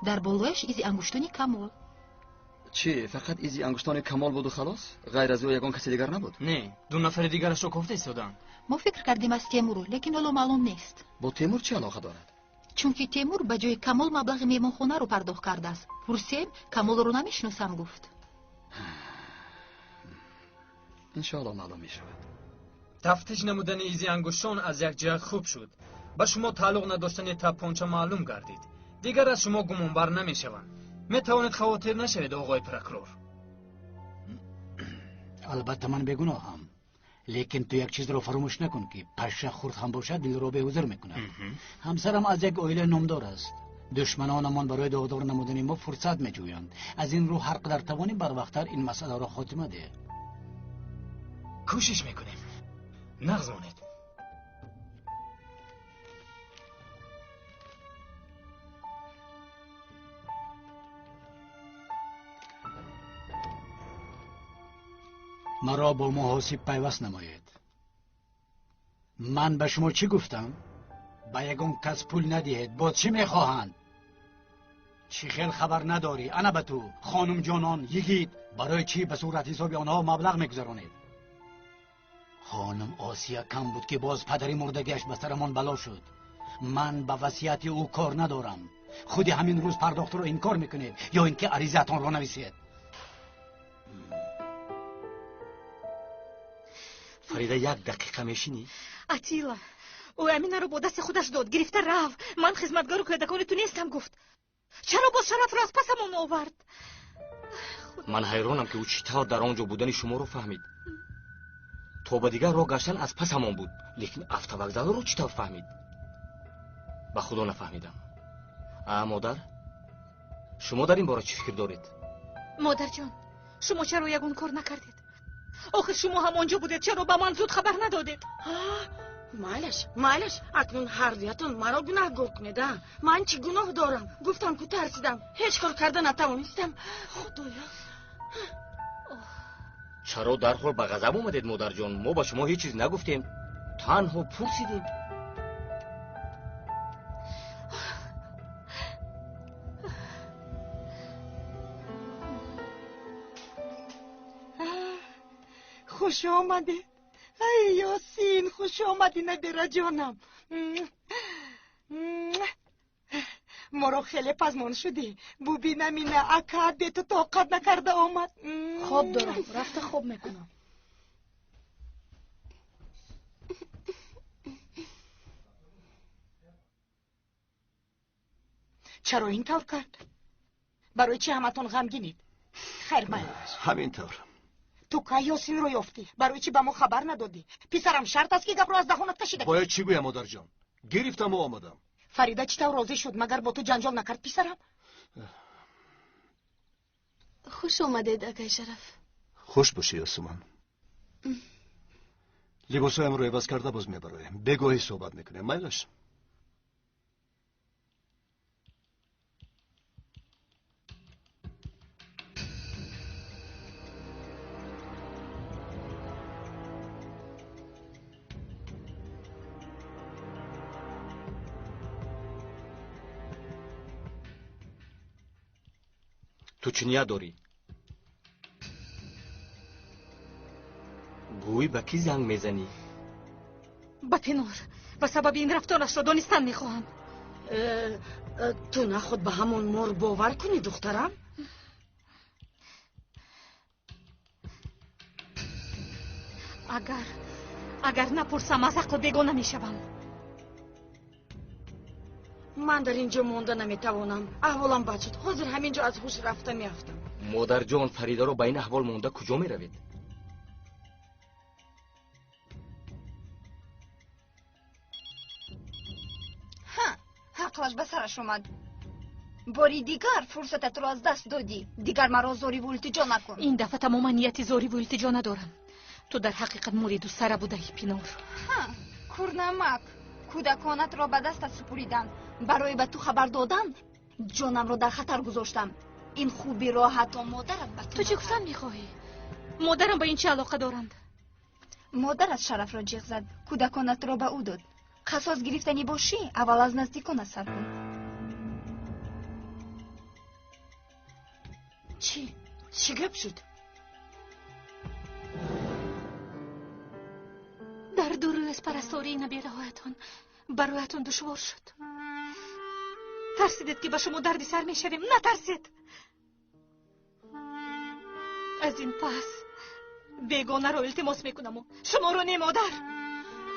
Дар болояш изи ангуштони Камол. Чӣ, фақат изи ангуштони Камол буду халос? Ғайр аз ӯ ягон каси дигар набуд? Не, ду нафари дигарашро кофта истоданд. Мо фикр кардем аз Темуру, лекин ҳоло маълум нест. Бо Темур чӣ алоқа дорад? Чунки Темур ба ҷои Камол маблағи меҳмонхонаро пардохт кардааст. Пурсем, Камолро намешиносам гуфт. Иншоалло маълум мешавад. Тафтиш намудани изи ангуштон аз як ҷиҳат хуб шуд. Ба шумо тааллуқ надоштани тапонча маълум гардид. Дигар аз шумо гумонбар намешаванд. Метавонед хавотир нашавед, оғои прокурор. Албатта ман бегуноҳам, лекин ту як чизро фаромӯш накун ки паша хурд ҳам бошад дилро беҳузур мекунад. Ҳамсарам аз як оила номдор аст. Душманонамон барои доғдор намудани мо фурсат меҷӯянд. Аз ин рӯ ҳар қадар тавонӣ барвақттар ин масъаларо хотима деҳ. Кӯшиш мекунем. Нағз монед. Маро бо муҳосиб пайваст намоед. Ман ба шумо чӣ гуфтам? Ба ягон кас пул надиҳед. Боз чӣ мехоҳанд? Чӣ хел хабар надорӣ? Ана ба ту, хонумҷонон, йигит, барои чӣ ба суратҳисоби онҳо маблағ мегузаронед? Хонум Осия кам буд ки боз падари мурдагиаш ба сарамон бало шуд. Ман ба васияти ӯ кор надорам. Худи ҳамин рӯз пардохтро инкор мекунед ё ин ки аризаатонро нависед. Фарида, як дақиқа мешинӣ? Атила, ӯ Аминаро бо дасти худаш дод, гирифта рав. Ман хизматгору кӯдакони ту нестам гуфт. Чаро боз шарафро аз пасамон овард? Ман ҳайронам ки ӯ чӣ тавр дар он ҷо будани шуморо фаҳмид. То ба дигар роҳ гаштан аз пасамон буд, лекин автовокзалро чӣ тавр фаҳмид? Ба худо нафаҳмидам. А модар, шумо дар ин бора чӣ фикр доред? Модарҷон, шумо чаро ягон кор накардед? Охир шумо ҳам онҷо будед, чаро ба ман зуд хабар надодед? Майлаш, майлаш, акнун ҳардуятон маро гунаҳгор кунед, а? Ман чӣ гуноҳ дорам? Гуфтам ку тарсидам, ҳеҷ кор карда натавонистам. Худоё! Чаро дарҳол ба ғазаб омадед, модарҷон? Мо ба шумо ҳеҷ чиз нагуфтем, танҳо пурсидем. Хуш омадед. Ай, Ёсин, хуш омадӣ, набираҷонам. Моро хеле пазмон шудӣ. Бубин, Амина, акаат бе ту тоқат накарда омад. Хоб дорам, рафта хоб мекунам. Чаро ин тавр кард? Барои чӣ ҳаматон ғамгинед? Хайр, майлаш. Ҳамин тавр. Ту кай Ёсинро ёфтӣ? Барои чӣ ба мо хабар надодӣ? Писарам, шарт аст, ки гапро аз даҳонат кашида. Бояд чӣ гӯям, модарҷон? Гирифтаму омадам. Фарида чӣ тавр розӣ шуд? Магар бо ту ҷанҷол накард, писарам? Хуш омадед, акай Шараф. Хуш бошӣ, Ёсуман. Либосҳоямро иваз карда боз мебароем. Бегоҳӣ суҳбат мекунем, майлаш? Ту чӣ ният дорӣ? Гӯй, ба кӣ занг мезанӣ? Ба Пинор. Ба сабаби ин рафторашро донистан мехоҳам. Ту наход ба ҳамон мор бовар кунӣ, духтарам? Агар напурсам, аз ақл бегона мешавам. Ман дар ин ҷо монда наметавонам. Аҳволам бад шуд. Ҳозир ҳамин ҷо аз ҳуш рафта меафтам. Модарҷон, Фаридаро ба ин аҳвол монда куҷо меравед? Ҳа, ақлаш ба сараш омад. Бори дигар фурсататро аз даст додӣ. Дигар маро зориву илтиҷо накун. Ин дафъа тамоман нияти зориву илтиҷо надорам. Ту дар ҳақиқат мури дусара будаӣ, Пинор. Ҳа, курнамак. Кӯдаконатро ба дастат супуридам. Барои ба ту хабар додан ҷонамро дар хатар гузоштам. Ин хубиро ҳатто модарат ба ту чӣ гуфтан мехоҳӣ? Модарам ба ин чӣ алоқа доранд? Модарат Шарафро ҷиғ зад, кӯдаконатро ба ӯ дод. Қасос гирифтанӣ бошӣ, аввал аз наздиконат сар кун. Чӣ? Чӣ гап шуд? Дар ду рӯз парастории набераҳоятон бароятон душвор шуд. Тарсидед, ки ба шумо дарди сар мешавем. Натарсед. Аз ин пас бегонаро илтимос мекунаму шуморо не, модар.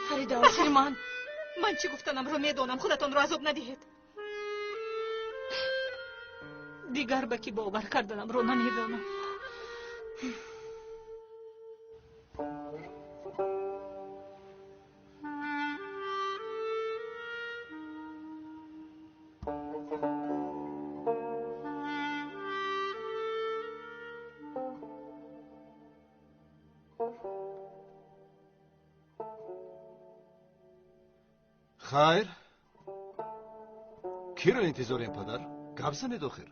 Фарида, охир ман чӣ гуфтанамро медонам. Худатонро азоб надиҳед. Дигар ба кӣ бовар карданамро намедонам. Хайр, киро интизорем, падар? Гап занед охир.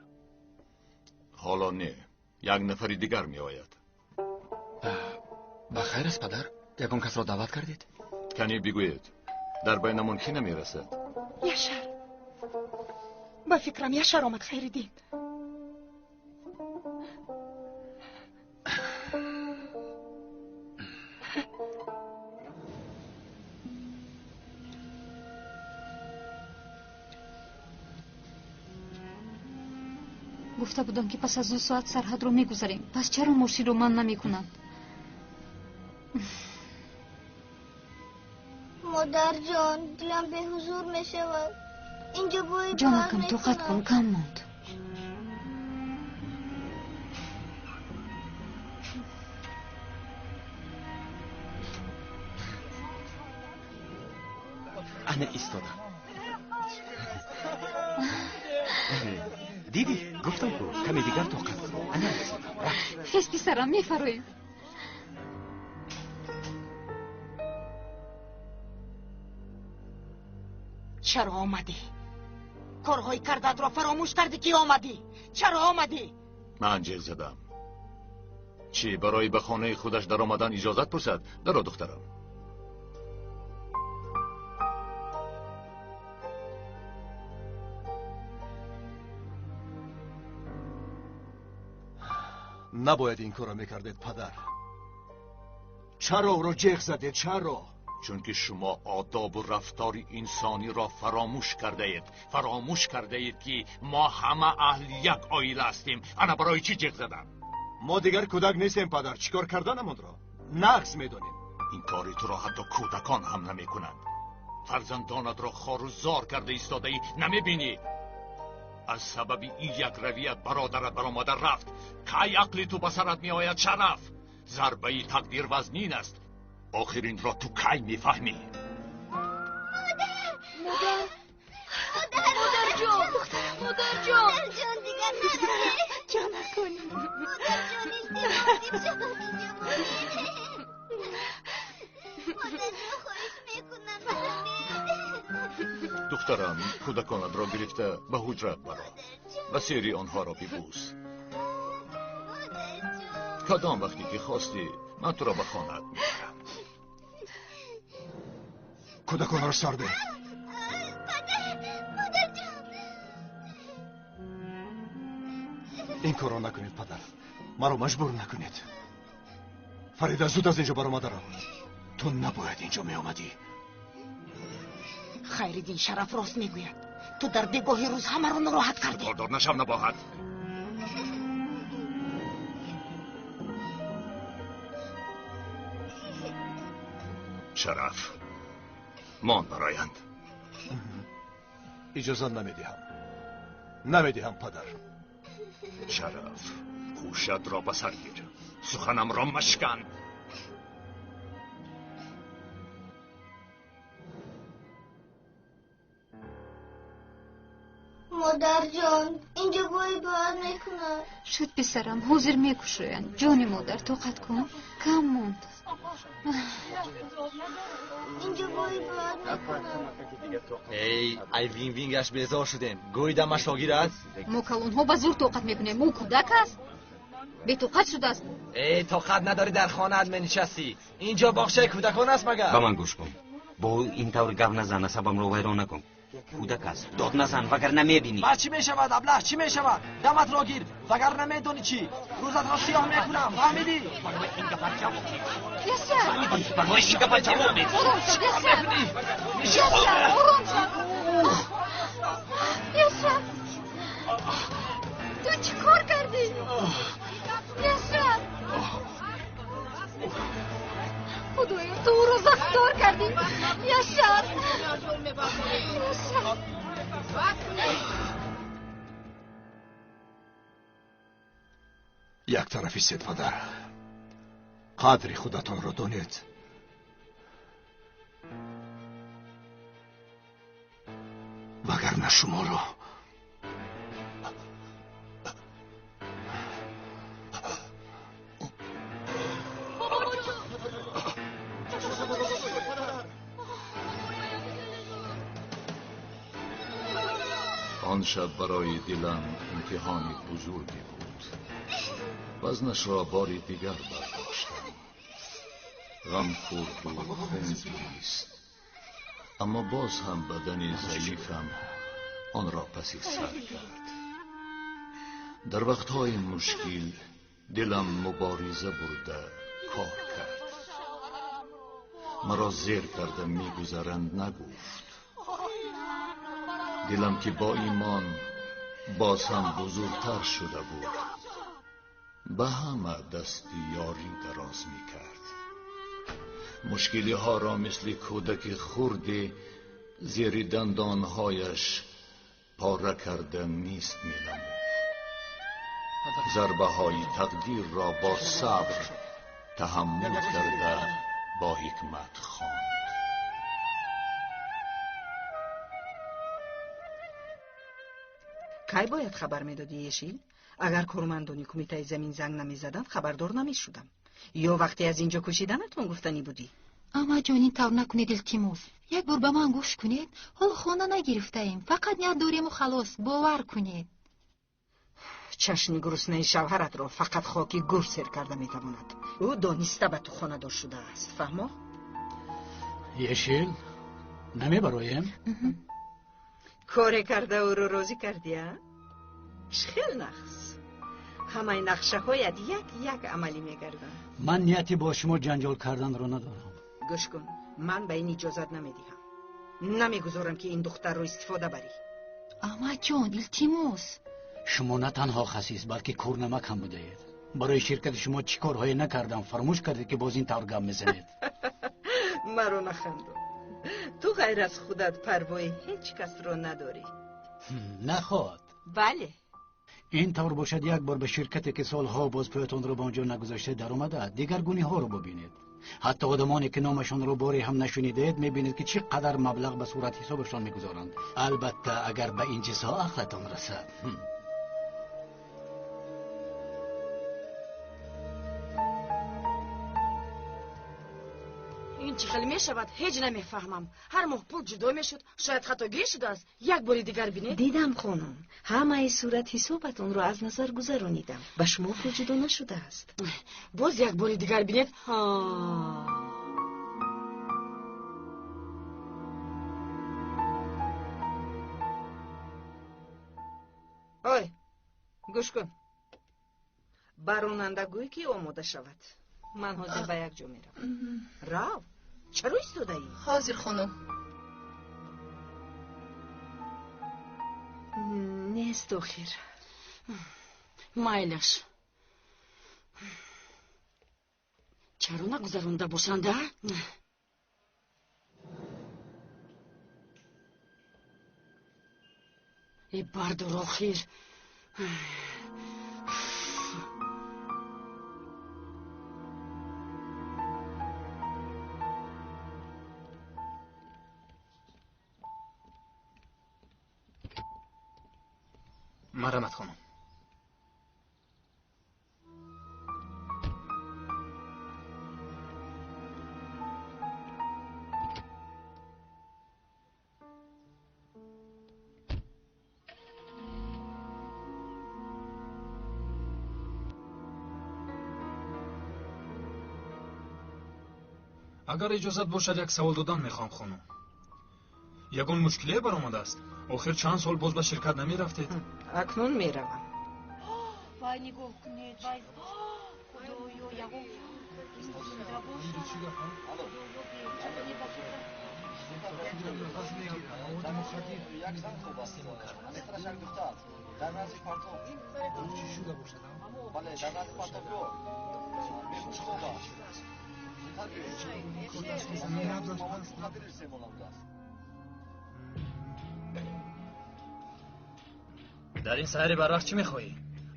Ҳоло не, як нафари дигар меояд. Ба хайр аст, падар? Ягон касро даъват кардед? Кане бигӯед, дар байнамон кӣ намерасад? Яшар. Ба фикрам, Яшар омад, Хайриддин. Гуфта будам, ки пас аз 2 соат сарҳадро мегузарем. Пас чаро мошинро ман намекунанд? Модарҷон, дилам беҳузур мешавад. Инҷо бӯи Ҷонакам, тоқат кун, кам монд. Ана истодам. Дидӣ, гуфтам ку, каме дигар тоқат кун. Ана расидам, рафт. Хез, писарам, мефароем. Чаро омадӣ? Корҳои кардаатро фаромӯш кардӣ, ки омадӣ? Чаро омадӣ? Ман ҷеғ задам. Чӣ, барои ба хонаи худаш даромадан иҷозат пурсад? Даро, духтарам. Набояд ин корро мекардед, падар. Чаро ӯро ҷеғ задед? Чаро? Чунки шумо одобу рафтори инсониро фаромӯш кардаед. Фаромӯш кардаед, ки мо ҳама аҳли як оила ҳастем. Ана барои чӣ ҷеғ задам? Мо дигар кӯдак нестем, падар. Чӣ кор карданамонро нағз медонем. Ин кори туро ҳатто кӯдакон ҳам намекунанд. Фарзандонатро хору зор карда истодаӣ, намебинӣ? Аз сабаби ин як равият бародарат баромада рафт. Кай ақли ту ба сарат меояд, Шараф? Зарбаи тақдир вазнин аст. Охир инро ту кай мефаҳмӣ? Модар! Модар! Модарҷон! Модарҷон! Модарҷон, дигар наравед! Ҷонакун! Модарҷон, илтимос, имшаб инҷо монед. Модарҷон, хоҳиш мекунам, наравед. Духтарам, кӯдаконатро гирифта ба ҳуҷрат баро ва сери онҳоро бибӯс. Кадом вақте ки хостӣ, ман туро ба хонаат мебарам. Кӯдаконро сар деҳ. Падар, модарҷон! Ин корро накунед, падар. Маро маҷбур накунед. Фарида, зуд аз инҷо баромада рав. Ту набояд инҷо меомадӣ. Хайриддин Шараф рост мегӯяд. Ту дар бегоҳи рӯз ҳамаро нороҳат кардӣ. Кордор нашав, набоҳат. Шараф, мон бароянд. Иҷозат намедиҳам. Намедиҳам, падар. Шараф, ҳушатро ба сар гир. Суханамро машкан. Модарҷон, инҷо бӯи бад мекунад. Шуд, писарам, ҳозир мекушоянд. Ҷони модар, тоқат кун. Кам монд. Инҷо бӯи бад мекунад. Эй, ай вин вингаш безор шудем. Гӯй дамаш шогир аст. Мо калонҳо ба зур тоқат мекунем. Ӯ кӯдак аст. Бетоқат шудааст. Эй, тоқат надорӣ, дар хонаат менишастӣ. Инҷо боғчаи кӯдакон аст магар? Ба ман гӯш кун. Бо ӯ ин тавр гап назан, асабамро вайрон накун. Кӯдак аст, дод назан, вагарна мебинӣ. Ба чӣ мешавад, аблаҳ, чӣ мешавад? Даматро гир, вагарна медонӣ чӣ? Рӯзатро сиёҳ мекунам, фаҳмидӣ? Яшар! Барои ин гапа ҷавоб медиҳӣ. Ором шав, Яшар! Яшар, ором шав! Яшар! Ту чӣ кор кардӣ? Яшар! Худоё, ту ӯро захмдор кардӣ. Яшар! Яшар! Як тарафи сед, падар. Қадри худатонро донед. Вагарна шуморо Он шаб барои дилам имтиҳони бузурге буд. Вазнашро бори дигар бардоштам. Ғам хӯрд ва хун гирист. Аммо боз ҳам бадани заифам онро паси сар кард. Дар вақтҳои мушкил дилам мубориза бурда кор кард. Маро зер карда мегузаранд нагуфт. Дилам ки бо имон боз ҳам бузургтар шуда буд, ба ҳама дасти ёрӣ дароз мекард. Мушкилиҳоро мисли кӯдаки хурде зери дандонҳояш пора карда нест менамуд. Зарбаҳои тақдирро бо сабр таҳаммул карда бо ҳикмат хонд. Кай бояд хабар медодӣ, Ешил? Агар кормандони кумитаи замин занг намезаданд, хабардор намешудам. Ё вақте аз инҷо кӯчиданатон гуфтанӣ будӣ? Амаҷон, ин тавр накунед, илтимос. Як бор ба ман гӯш кунед. Ҳоло хона нагирифтаем, фақат ният дорему халос, бовар кунед. Чашми гуруснаи шавҳаратро фақат хоки гур сер карда метавонад. Ӯ дониста ба ту хонадор шудааст, фаҳмо? Ешил, намебароем? Коре карда ӯро розӣ кардӣ, а? Хел нақс. Ҳамаи нақшаҳоят як як амалӣ мегарданд. Ман нияти бо шумо ҷанҷол карданро надорам. Гӯш кун, ман ба ин иҷозат намедиҳам. Намегузорам, ки ин духтарро истифода барӣ. Амаҷон, илтимос. Шумо на танҳо хасис, балки кӯрнамак ҳам будаед. Барои ширкати шумо чӣ корҳое накардам, фаромӯш кардед, ки боз ин тавр гап мезанед. Маро нахандон. Ту ғайр аз худат парвои ҳеҷ касро надорӣ. Наход. Бале. Ин тавр бошад, як бор ба ширкате ки солҳо боз пӯятонро ба он ҷо нагузошта даромада, дигаргуниҳоро бубинед. Ҳатто одамоне ки номашонро боре ҳам нашунидаед, мебинед ки чӣ қадар маблағ ба сурат ҳисобашон мегузоранд. Албатта, агар ба ин чизҳо ақлатон расад. Ин чӣ хел мешавад, ҳеҷ намефаҳмам. Ҳар моҳ пул ҷудо мешуд, шояд хатогӣ шудааст. Як бори дигар бинед. Дидам, хонум, ҳамаи сурат ҳисобатонро аз назар гузаронидам. Ба шумо пул ҷудо нашудааст. Боз як бори дигар бинед. Ой, гӯш кун. Ба ронанда гӯй, ки омода шавад. Ман ҳозир ба як ҷо меравам. Рав, чаро истодаӣ? Ҳозир, хонум. Нест охир. Майлаш. Чаро нагузаронда бошанд, а? Э, бардор охир. Марҳамат, хонум. Агар иҷозат бошад, як савол додан мехоҳам, хонум. Ягон мушкиле баромадааст? Охир чанд сол боз ба ширкат намерафтед? Акнун меравам. Вай, нигоҳ кунед, вай, худоё, ягон Дар ин саҳари барвақт чӣ мехоҳӣ?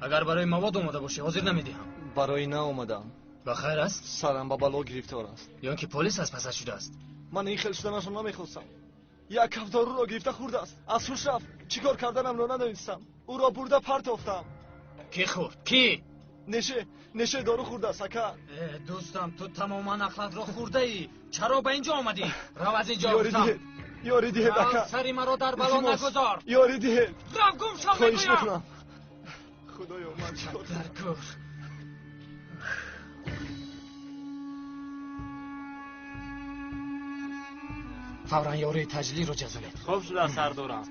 Агар барои мавод омода бошӣ, ҳозир намедиҳам. Барои наомадам. Ба хайр аст? Сарам ба бало гирифтор аст. Ё ки полис аз пасат шудааст? Ман ин хел шуданашро намехостам. Як каф доруро гирифта хӯрдааст. Аз ҳуш рафт. Чӣ кор карданамро надонистам. Ӯро бурда партофтам. Кӣ хӯрд? Кӣ? Неше дору хӯрдааст, ака. Э, дӯстам, ту тамоман ақлатро хӯрдаӣ. Чаро ба инҷо омадӣ? Рав аз инҷо. Ёрӣ диҳед. Ёрӣ диҳед, ака. Сари маро дар бало нагузор. Ёрӣ диҳед. Рав, гум шав, Хоҳиш мегӯям. мекунам. Худоё, ман чӣ кор Дар кор. Фавран ёрии таҷлилро ҷазонед. Хуб шуда, сардорам.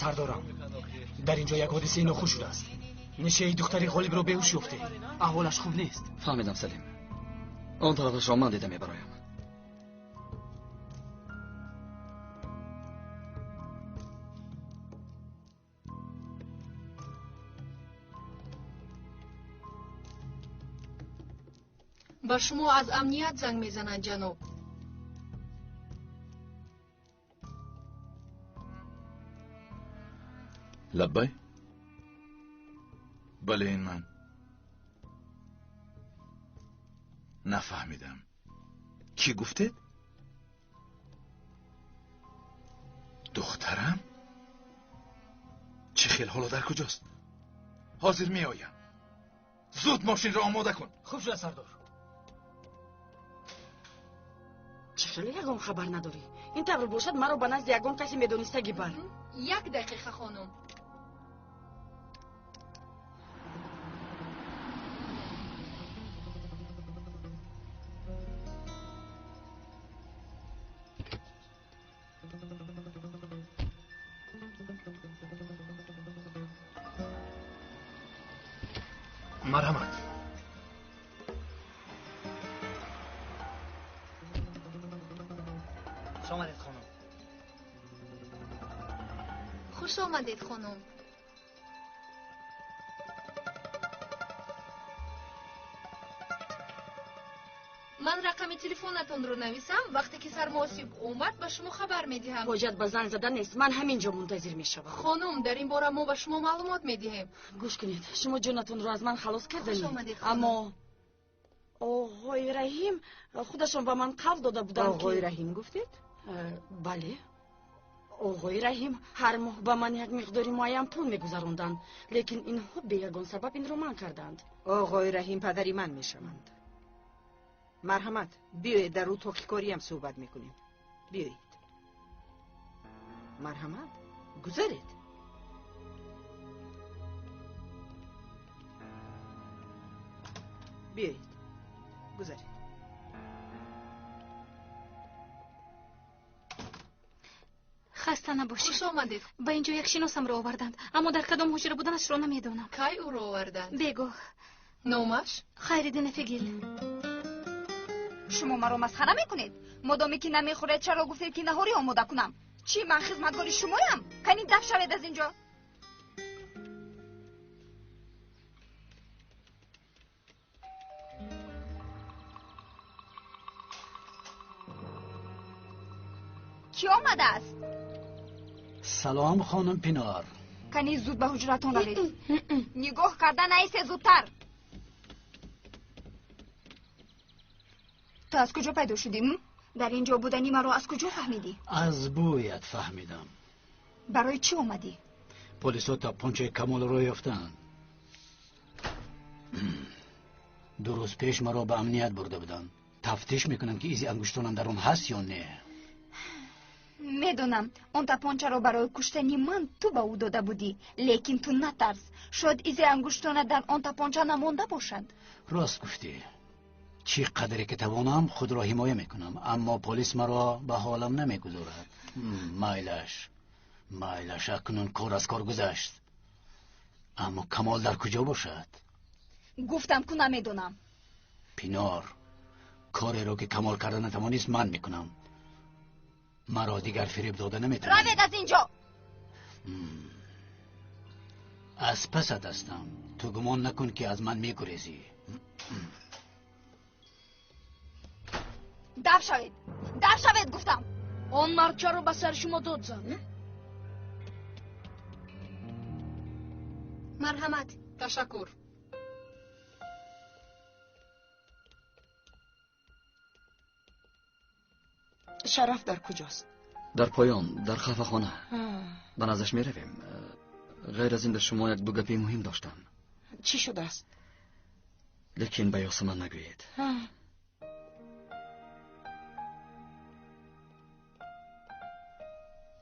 Сардорам, дар инҷо як ҳодисаи нохуш шудааст. Нишаи духтари ғолибро беҳуш ёфте. Аҳволаш хуб нест. Фаҳмидам, Салим. Он тарафашро ман дида мебароям. Ба шумо аз амният занг мезананд, ҷаноб. Лаббай? Бале, ин ман. Нафаҳмидам. Кӣ гуфтед? Духтарам? Чӣ хел ҳоло дар куҷост? Ҳозир меоям. Зуд мошинро омода кун. Хуб шуда, сардор. Чӣ хеле ягон хабар надорӣ? Ин тавр бошад, маро ба назди ягон касе медонистагӣ бар. Як дақиқа, хонум. Марҳамат. Хуш омадед, хонум. Хуш омадед, хонум. Ман рақами Телефонатонро нависам, вақте ки сармуҳосиб омад ба шумо хабар медиҳам. Ҳоҷат ба занг задан нест, ман ҳамин ҷо мунтазир мешавам. Хонум, дар ин бора мо ба шумо маълумот медиҳем. Гӯш кунед, шумо ҷонатонро аз ман халос карданед. Хуш омадед, хонум. Аммо оғои Раҳим худашон ба ман қавл дода буданд ки Оғои Раҳим гуфтед? Бале. Оғои Раҳим ҳар моҳ ба ман як миқдори муайян пул мегузаронданд, лекин инҳо бе ягон сабаб инро манъ карданд. Оғои Раҳим падари ман мешаванд. Марҳамат, биёед дар утоқи кориям суҳбат мекунем. Биёед. Марҳамат, гузаред. Биёед, гузаред. Хаста набошед. Хуш омадед. Ба инҷо як шиносамро оварданд, аммо дар кадом ҳуҷра буданашро намедонам. Кай ӯро оварданд? Бегоҳ. Номаш? Хайриддин Афегил. Шумо маро масхара мекунед? Модоме ки намехӯред, чаро гуфтед ки наҳорӣ омода кунам? Чӣ, ман хизматгори шумоям? Кани даф шавед аз инҷо. Кӣ омадааст? Салом, хонум Пинор. Кани зуд ба ҳуҷратон равед. Нигоҳ карда наисе, зудтар. Ту аз куҷо пайдо шудӣ? Дар ин ҷо будани маро аз куҷо фаҳмидӣ? Аз бӯят фаҳмидам. Барои чӣ омадӣ? Полисҳо тапончаи Камолро ёфтанд. 2 рӯз пеш маро ба амният бурда буданд. Тафтиш мекунанд, ки изи ангуштонам дар он ҳаст ё не. Медонам, он тапончаро барои куштани ман ту ба ӯ дода будӣ, лекин ту натарс. Шояд изи ангуштонат дар он тапонча намонда бошад. Рост гуфтӣ. Чӣ қадре ки тавонам худро ҳимоя мекунам, аммо полис маро ба ҳолам намегузорад. Майлаш, майлаш, акнун кор аз кор гузашт. Аммо Камол дар куҷо бошад? Гуфтам ку намедонам. Пинор, кореро ки Камол карда натавонист, ман мекунам. Маро дигар фиреб дода наметавонӣ. Равед аз инҷо! Аз пасат ҳастам. Ту гумон накун ки аз ман мегурезӣ. Даф шавед! Даф шавед, гуфтам! Он мард чаро ба сари шумо дод зад? Марҳамат. Ташаккур. Шараф дар куҷост? Дар поён, дар қаҳвахона. Ба наздаш меравем. Ғайр аз ин дар шумо як ду гапи муҳим доштам. Чӣ шудааст? Лекин ба Ёсаман нагӯед.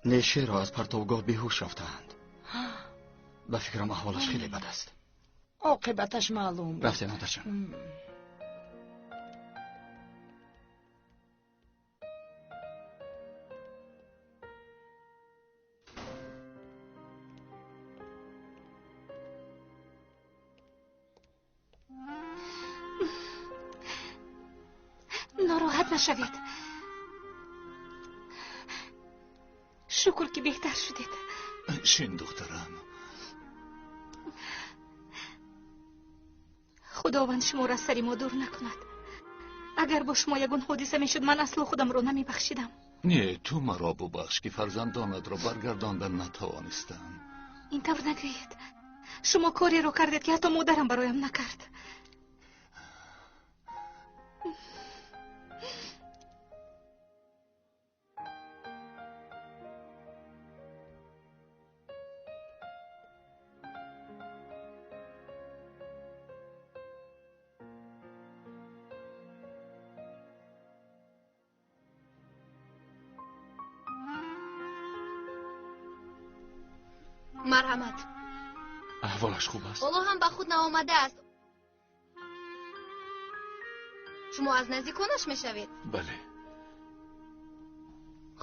Нешеро аз партовгоҳ беҳуш ёфтаанд. Ба фикрам аҳволаш хеле бад аст. Оқибаташ маълум. Рафтем, модарҷон. Нороҳат нашавед. Шукр ки беҳтар шудед. Шин, духтарам. Худованд шуморо аз сари мо дур накунад. Агар бо шумо ягон ҳодиса мешуд, ман асло худамро намебахшидам. Не, ту маро бубахш, ки фарзандонатро баргардонда натавонистам. Ин тавр нагӯед. Шумо кореро кардед, ки ҳатто модарам бароям накард. Марҳамат. Аҳволаш хуб аст? Ҳоло ҳам ба худ наомадааст. Шумо аз наздиконаш мешавед? Бале.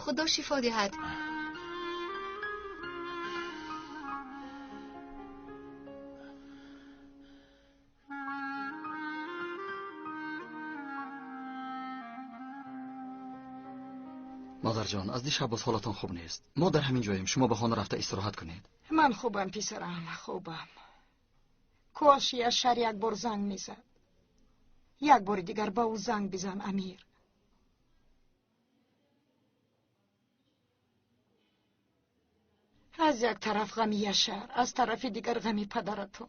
Худо шифо диҳад. Модарҷон, аз дишаб боз ҳолатон хуб нест. Мо дар ҳамин ҷоем, шумо ба хона рафта истироҳат кунед. Ман хубам, писарам, хубам. Кош Яшар як бор занг мезад. Як бори дигар ба ӯ занг бизан, Амир. Аз як тараф ғами Яшар, аз тарафи дигар ғами падаратон.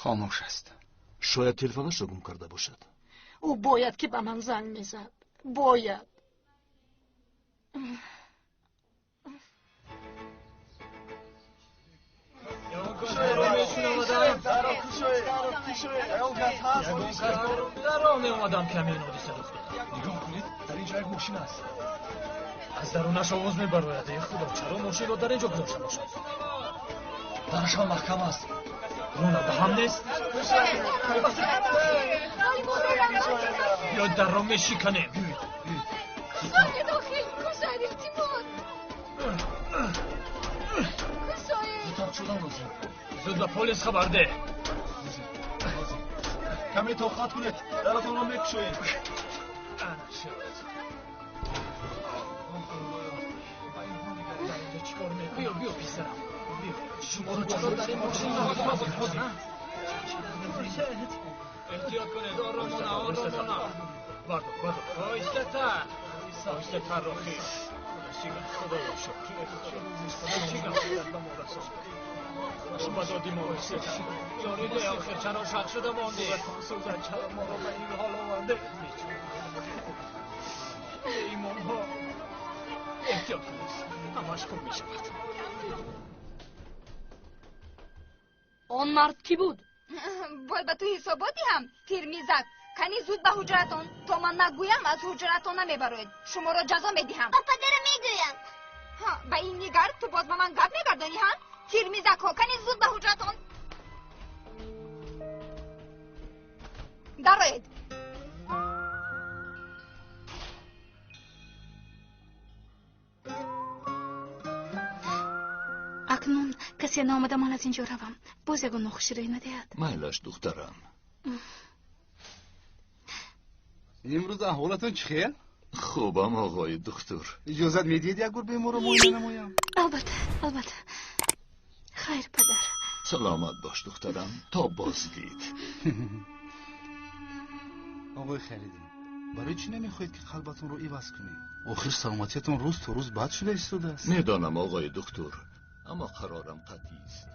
Хомӯш аст. Шояд телефонашро гум карда бошад. Ӯ бояд ки ба ман занг мезад. Бояд. Дар роҳ меомадам, ки ҳамин ҳодиса рух дод. Нигоҳ кунед, дар инҷо як мошин аст. Аз дарунаш овоз мебарояд. Э худо, чаро мошинро дар инҷо гузошта бошад? Дараш ҳам маҳкам аст. Ронанда ҳам нест. Биёед дарро мешиканем. Кушоед, охир, кушоед, илтимос. Кушоед. Зудтар шудан лозим. Зуд ба полис хабар деҳ. Каме тоқат кунед, даратонро мекушоем. Биё, биё, писарам. Биё. Шуморо чаро дар ин мошин нагузошта? Эҳтиёт кунед, оромона, оромона. Бардор, бардор. Оҳистатар. Оҳистатар, охир. Худоё шукр. Чӣ гап ба мо расонд? Ба доди мо расид. Ёри деҳ, охир чаро шақ шуда мондӣ? Сӯзан, чаро моро ба ин ҳол оварде? Беимонҳо. Эҳтиёт кунед, ҳамаш хуб мешавад. Он мард кӣ буд? Бой ба ту ҳисобот диҳам, Тирмизак. Кани зуд ба ҳуҷратон. То ман нагӯям, аз ҳуҷратон намебароед. Шуморо ҷазо медиҳам. Ба падарам мегӯям. Ба ин нигар ту боз ба ман гап мегардонӣ, ҳа? Тирмизакҳо, кани зуд ба ҳуҷратон. Дароед. Акнун касе наомада, ман аз инҷо равам. Боз ягон нохушӣ рӯй надиҳад. Майлаш, духтарам. Имрӯз аҳволатон чӣ хел? Хубам, оғои духтур. Иҷозат медиҳед як бор беморро муоина намоям? Албатта, албатта. Хайр, падар. Саломат бош, духтарам, то боздид. Оғои Хайриддин, барои чӣ намехоҳед ки қалбатонро иваз кунед? Охир саломатиятон рӯз то рӯз бад шуда истодааст. Медонам, оғои духтур, аммо қарорам қатъист.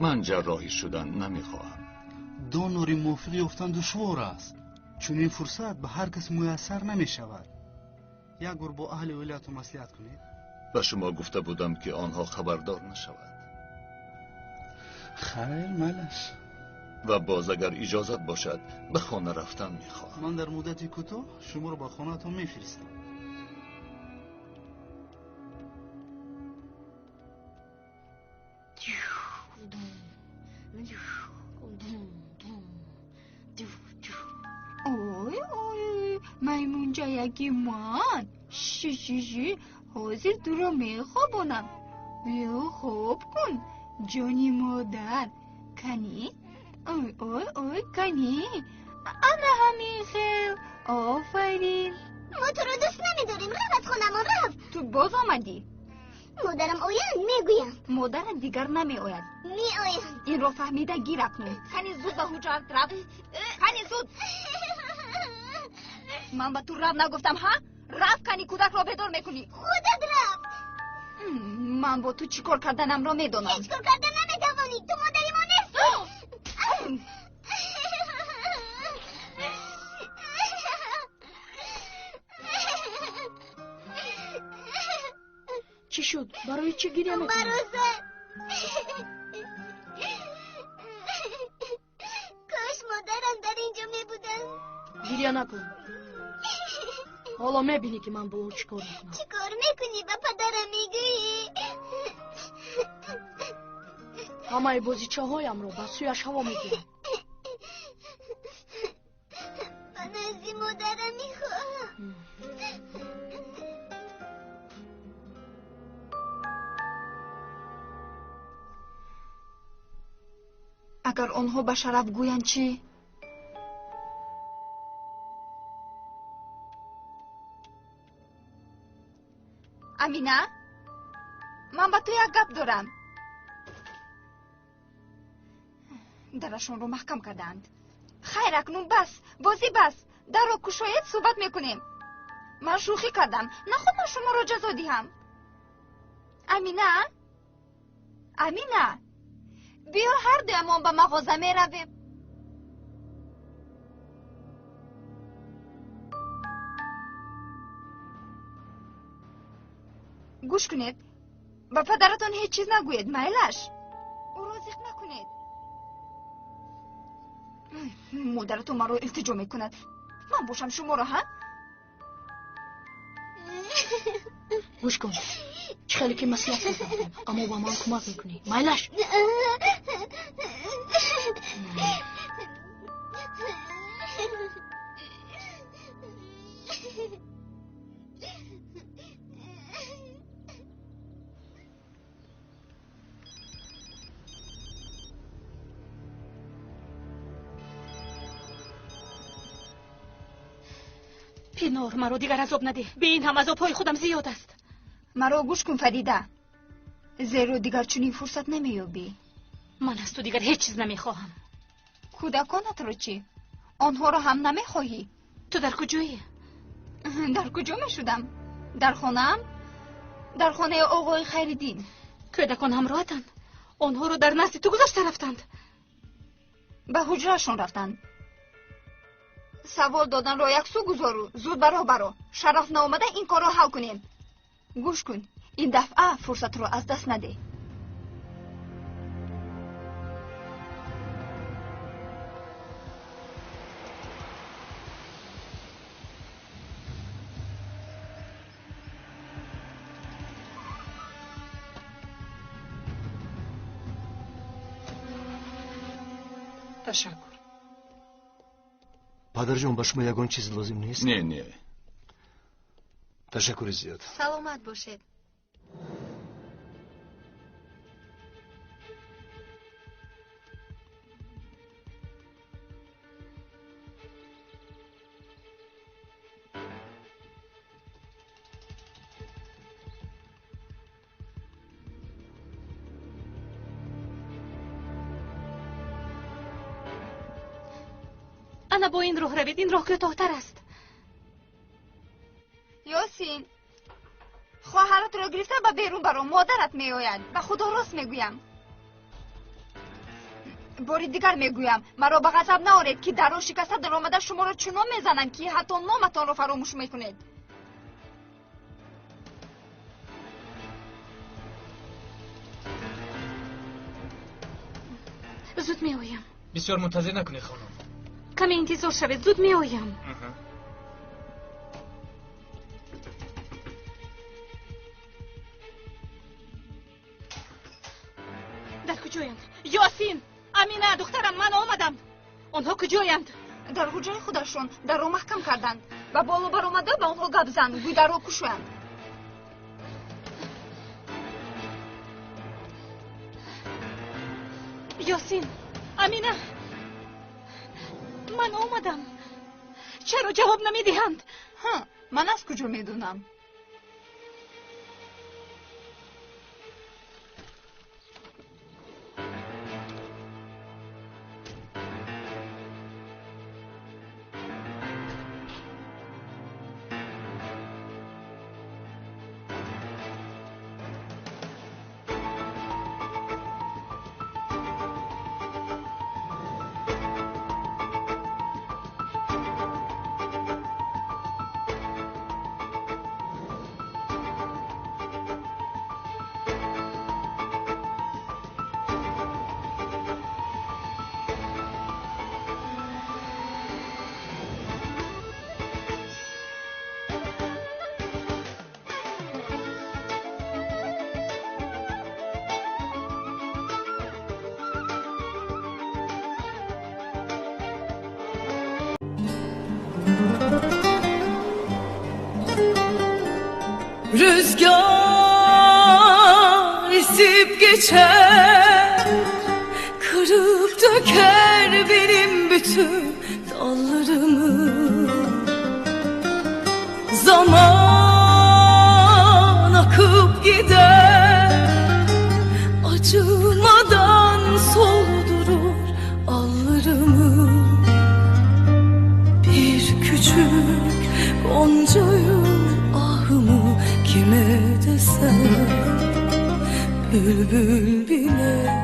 Ман ҷарроҳӣ шудан намехоҳам. Донори мувофиқ ёфтан душвор аст. Чунин фурсат ба ҳар кас муяссар намешавад. Як бор бо аҳли оилаатон маслиҳат кунед. Ба шумо гуфта будам ки онҳо хабардор нашавад. Хайр, майлаш. Ва боз агар иҷозат бошад, ба хона рафтан мехоҳам. Ман дар муддати кӯтоҳ шуморо ба хонаатон мефиристам. Ой, ой, маймунчаяки ман. Ши, ши, ши, ҳозир туро мехобонам. Биё, хоб кун, ҷони модар. Кани? Ой, ой, ой, кани? Ана ҳамин хел. Офарин. Мо туро дӯст намедорем. Рав аз хонамон, рав. Ту боз омадӣ? Модарам оянд, мегӯям. Модарат дигар намеояд. Меоянд. Инро фаҳмида гир акнун. Кани зуд ба ҳуҷрат рав. Кани зуд. Ман ба ту рав нагуфтам, ҳа? Рав, кани кӯдакро бедор мекунӣ. Худат рав. Ман бо ту чӣ кор карданамро медонам. Ҳеҷ кор карда наметавонӣ. Ту модари мо нестӣ. Чӣ шуд? Барои чӣ гиря мекунӣ? Бароза. Кош модарам дар инҷо мебуданд. Гиря накун. Ҳоло мебинӣ ки ман бо ӯ чӣ кор мекунам. Чӣ кор мекунӣ? Ба падарам мегӯӣ. Ҳамаи бозичаҳоямро ба сӯяш ҳаво мегирам. Ба назди модарам мехоҳам. Агар онҳо ба Шараф гӯянд чӣ? Амина, ман ба ту як гап дорам. Дарашонро маҳкам кардаанд. Хайр, акнун бас, бозӣ бас. Дарро кушоед, суҳбат мекунем. Ман шӯхӣ кардам. Наход ман шуморо ҷазо диҳам. Амина? Амина? Биё ҳар дуямон ба мағоза меравем. Гӯш кунед. Ба падаратон ҳеҷ чиз нагӯед, майлаш. Ӯро зиқ накунед. Модаратон маро илтиҷо мекунад. Ман бошам шуморо, ҳа? Гӯш кун. Чӣ хеле ки маслиҳат додам, аммо ба ман кӯмак мекунӣ. Майлаш. Пинор, маро дигар азоб надеҳ. Бе ин ҳам азобҳои худам зиёд аст. Маро гӯш кун, Фарида. Зеро дигар чунин фурсат намеёбӣ. Ман аз ту дигар ҳеҷ чиз намехоҳам. Кӯдаконатро чӣ? Онҳоро ҳам намехоҳӣ? Ту дар куҷоӣ? Дар куҷо мешудам? Дар хонаам? Дар хонаи оғои Хайриддин. Кӯдакон ҳамроҳатанд? Онҳоро дар назди ту гузошта рафтанд? Ба ҳуҷрашон рафтанд. Савол доданро яксӯ гузору зуд ба роҳ баро. Шараф наомада ин корро ҳал кунем. Гӯш кун, ин дафъа фурсатро аз даст надеҳ. Ташаккур. Падарҷон, ба шумо ягон чиз лозим нест? Не, не. Ташаккури зиёд. Саломат бошед. Ана бо ин роҳ равед, ин роҳ кӯтоҳтар аст. Ёсин, хоҳаратро гирифта ба берун баро, модарат меояд. Ба худо рост мегӯям. Бори дигар мегӯям, маро ба ғазаб наоред, ки дарро шикаста даромада шуморо чунон мезанам, ки ҳатто номатонро фаромӯш мекунед. Зуд меоям. Бисёр мунтазир накунед, хонум. Каме интизор шавед, зуд меоям. Дар куҷоянд? Ёсин, Амина, духтарам, ман омадам. Онҳо куҷоянд? Дар ҳуҷраи худашон дарро маҳкам карданд. Ба боло баромада ба онҳо гап зан, гӯй дарро кушоянд. Ёсин, Амина, ман омадам. Чаро ҷавоб намедиҳанд? Ҳа, ман аз куҷо медонам? Rüzgar esip geçer, kırıp döker benim bütün dallarımı. Zaman akıp gider, acımadan soldurur allarımı. Bir küçük goncayı Bülbül bile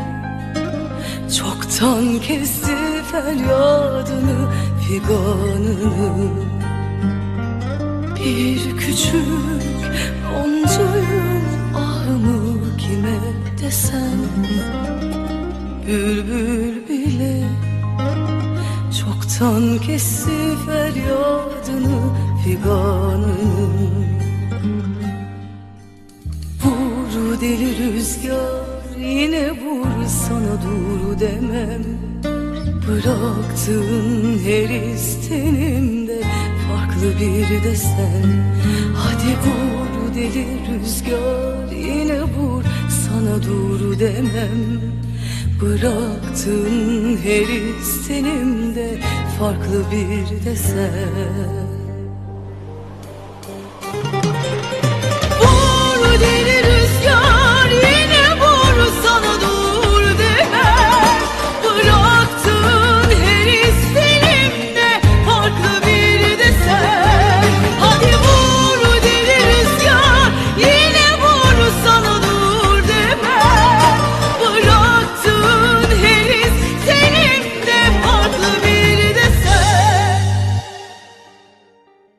çoktan kesti feryadını, figanını. Bir küçük goncayım ahımı kime desem. Bülbül bile çoktan kesti feryadını, figanını. Vur deli rüzgar yine vur, sana dur demem. Bıraktığın her istenimde farklı bir desen. Hadi vur deli rüzgar yine vur, sana dur demem. Bıraktığın her istenimde farklı bir desen.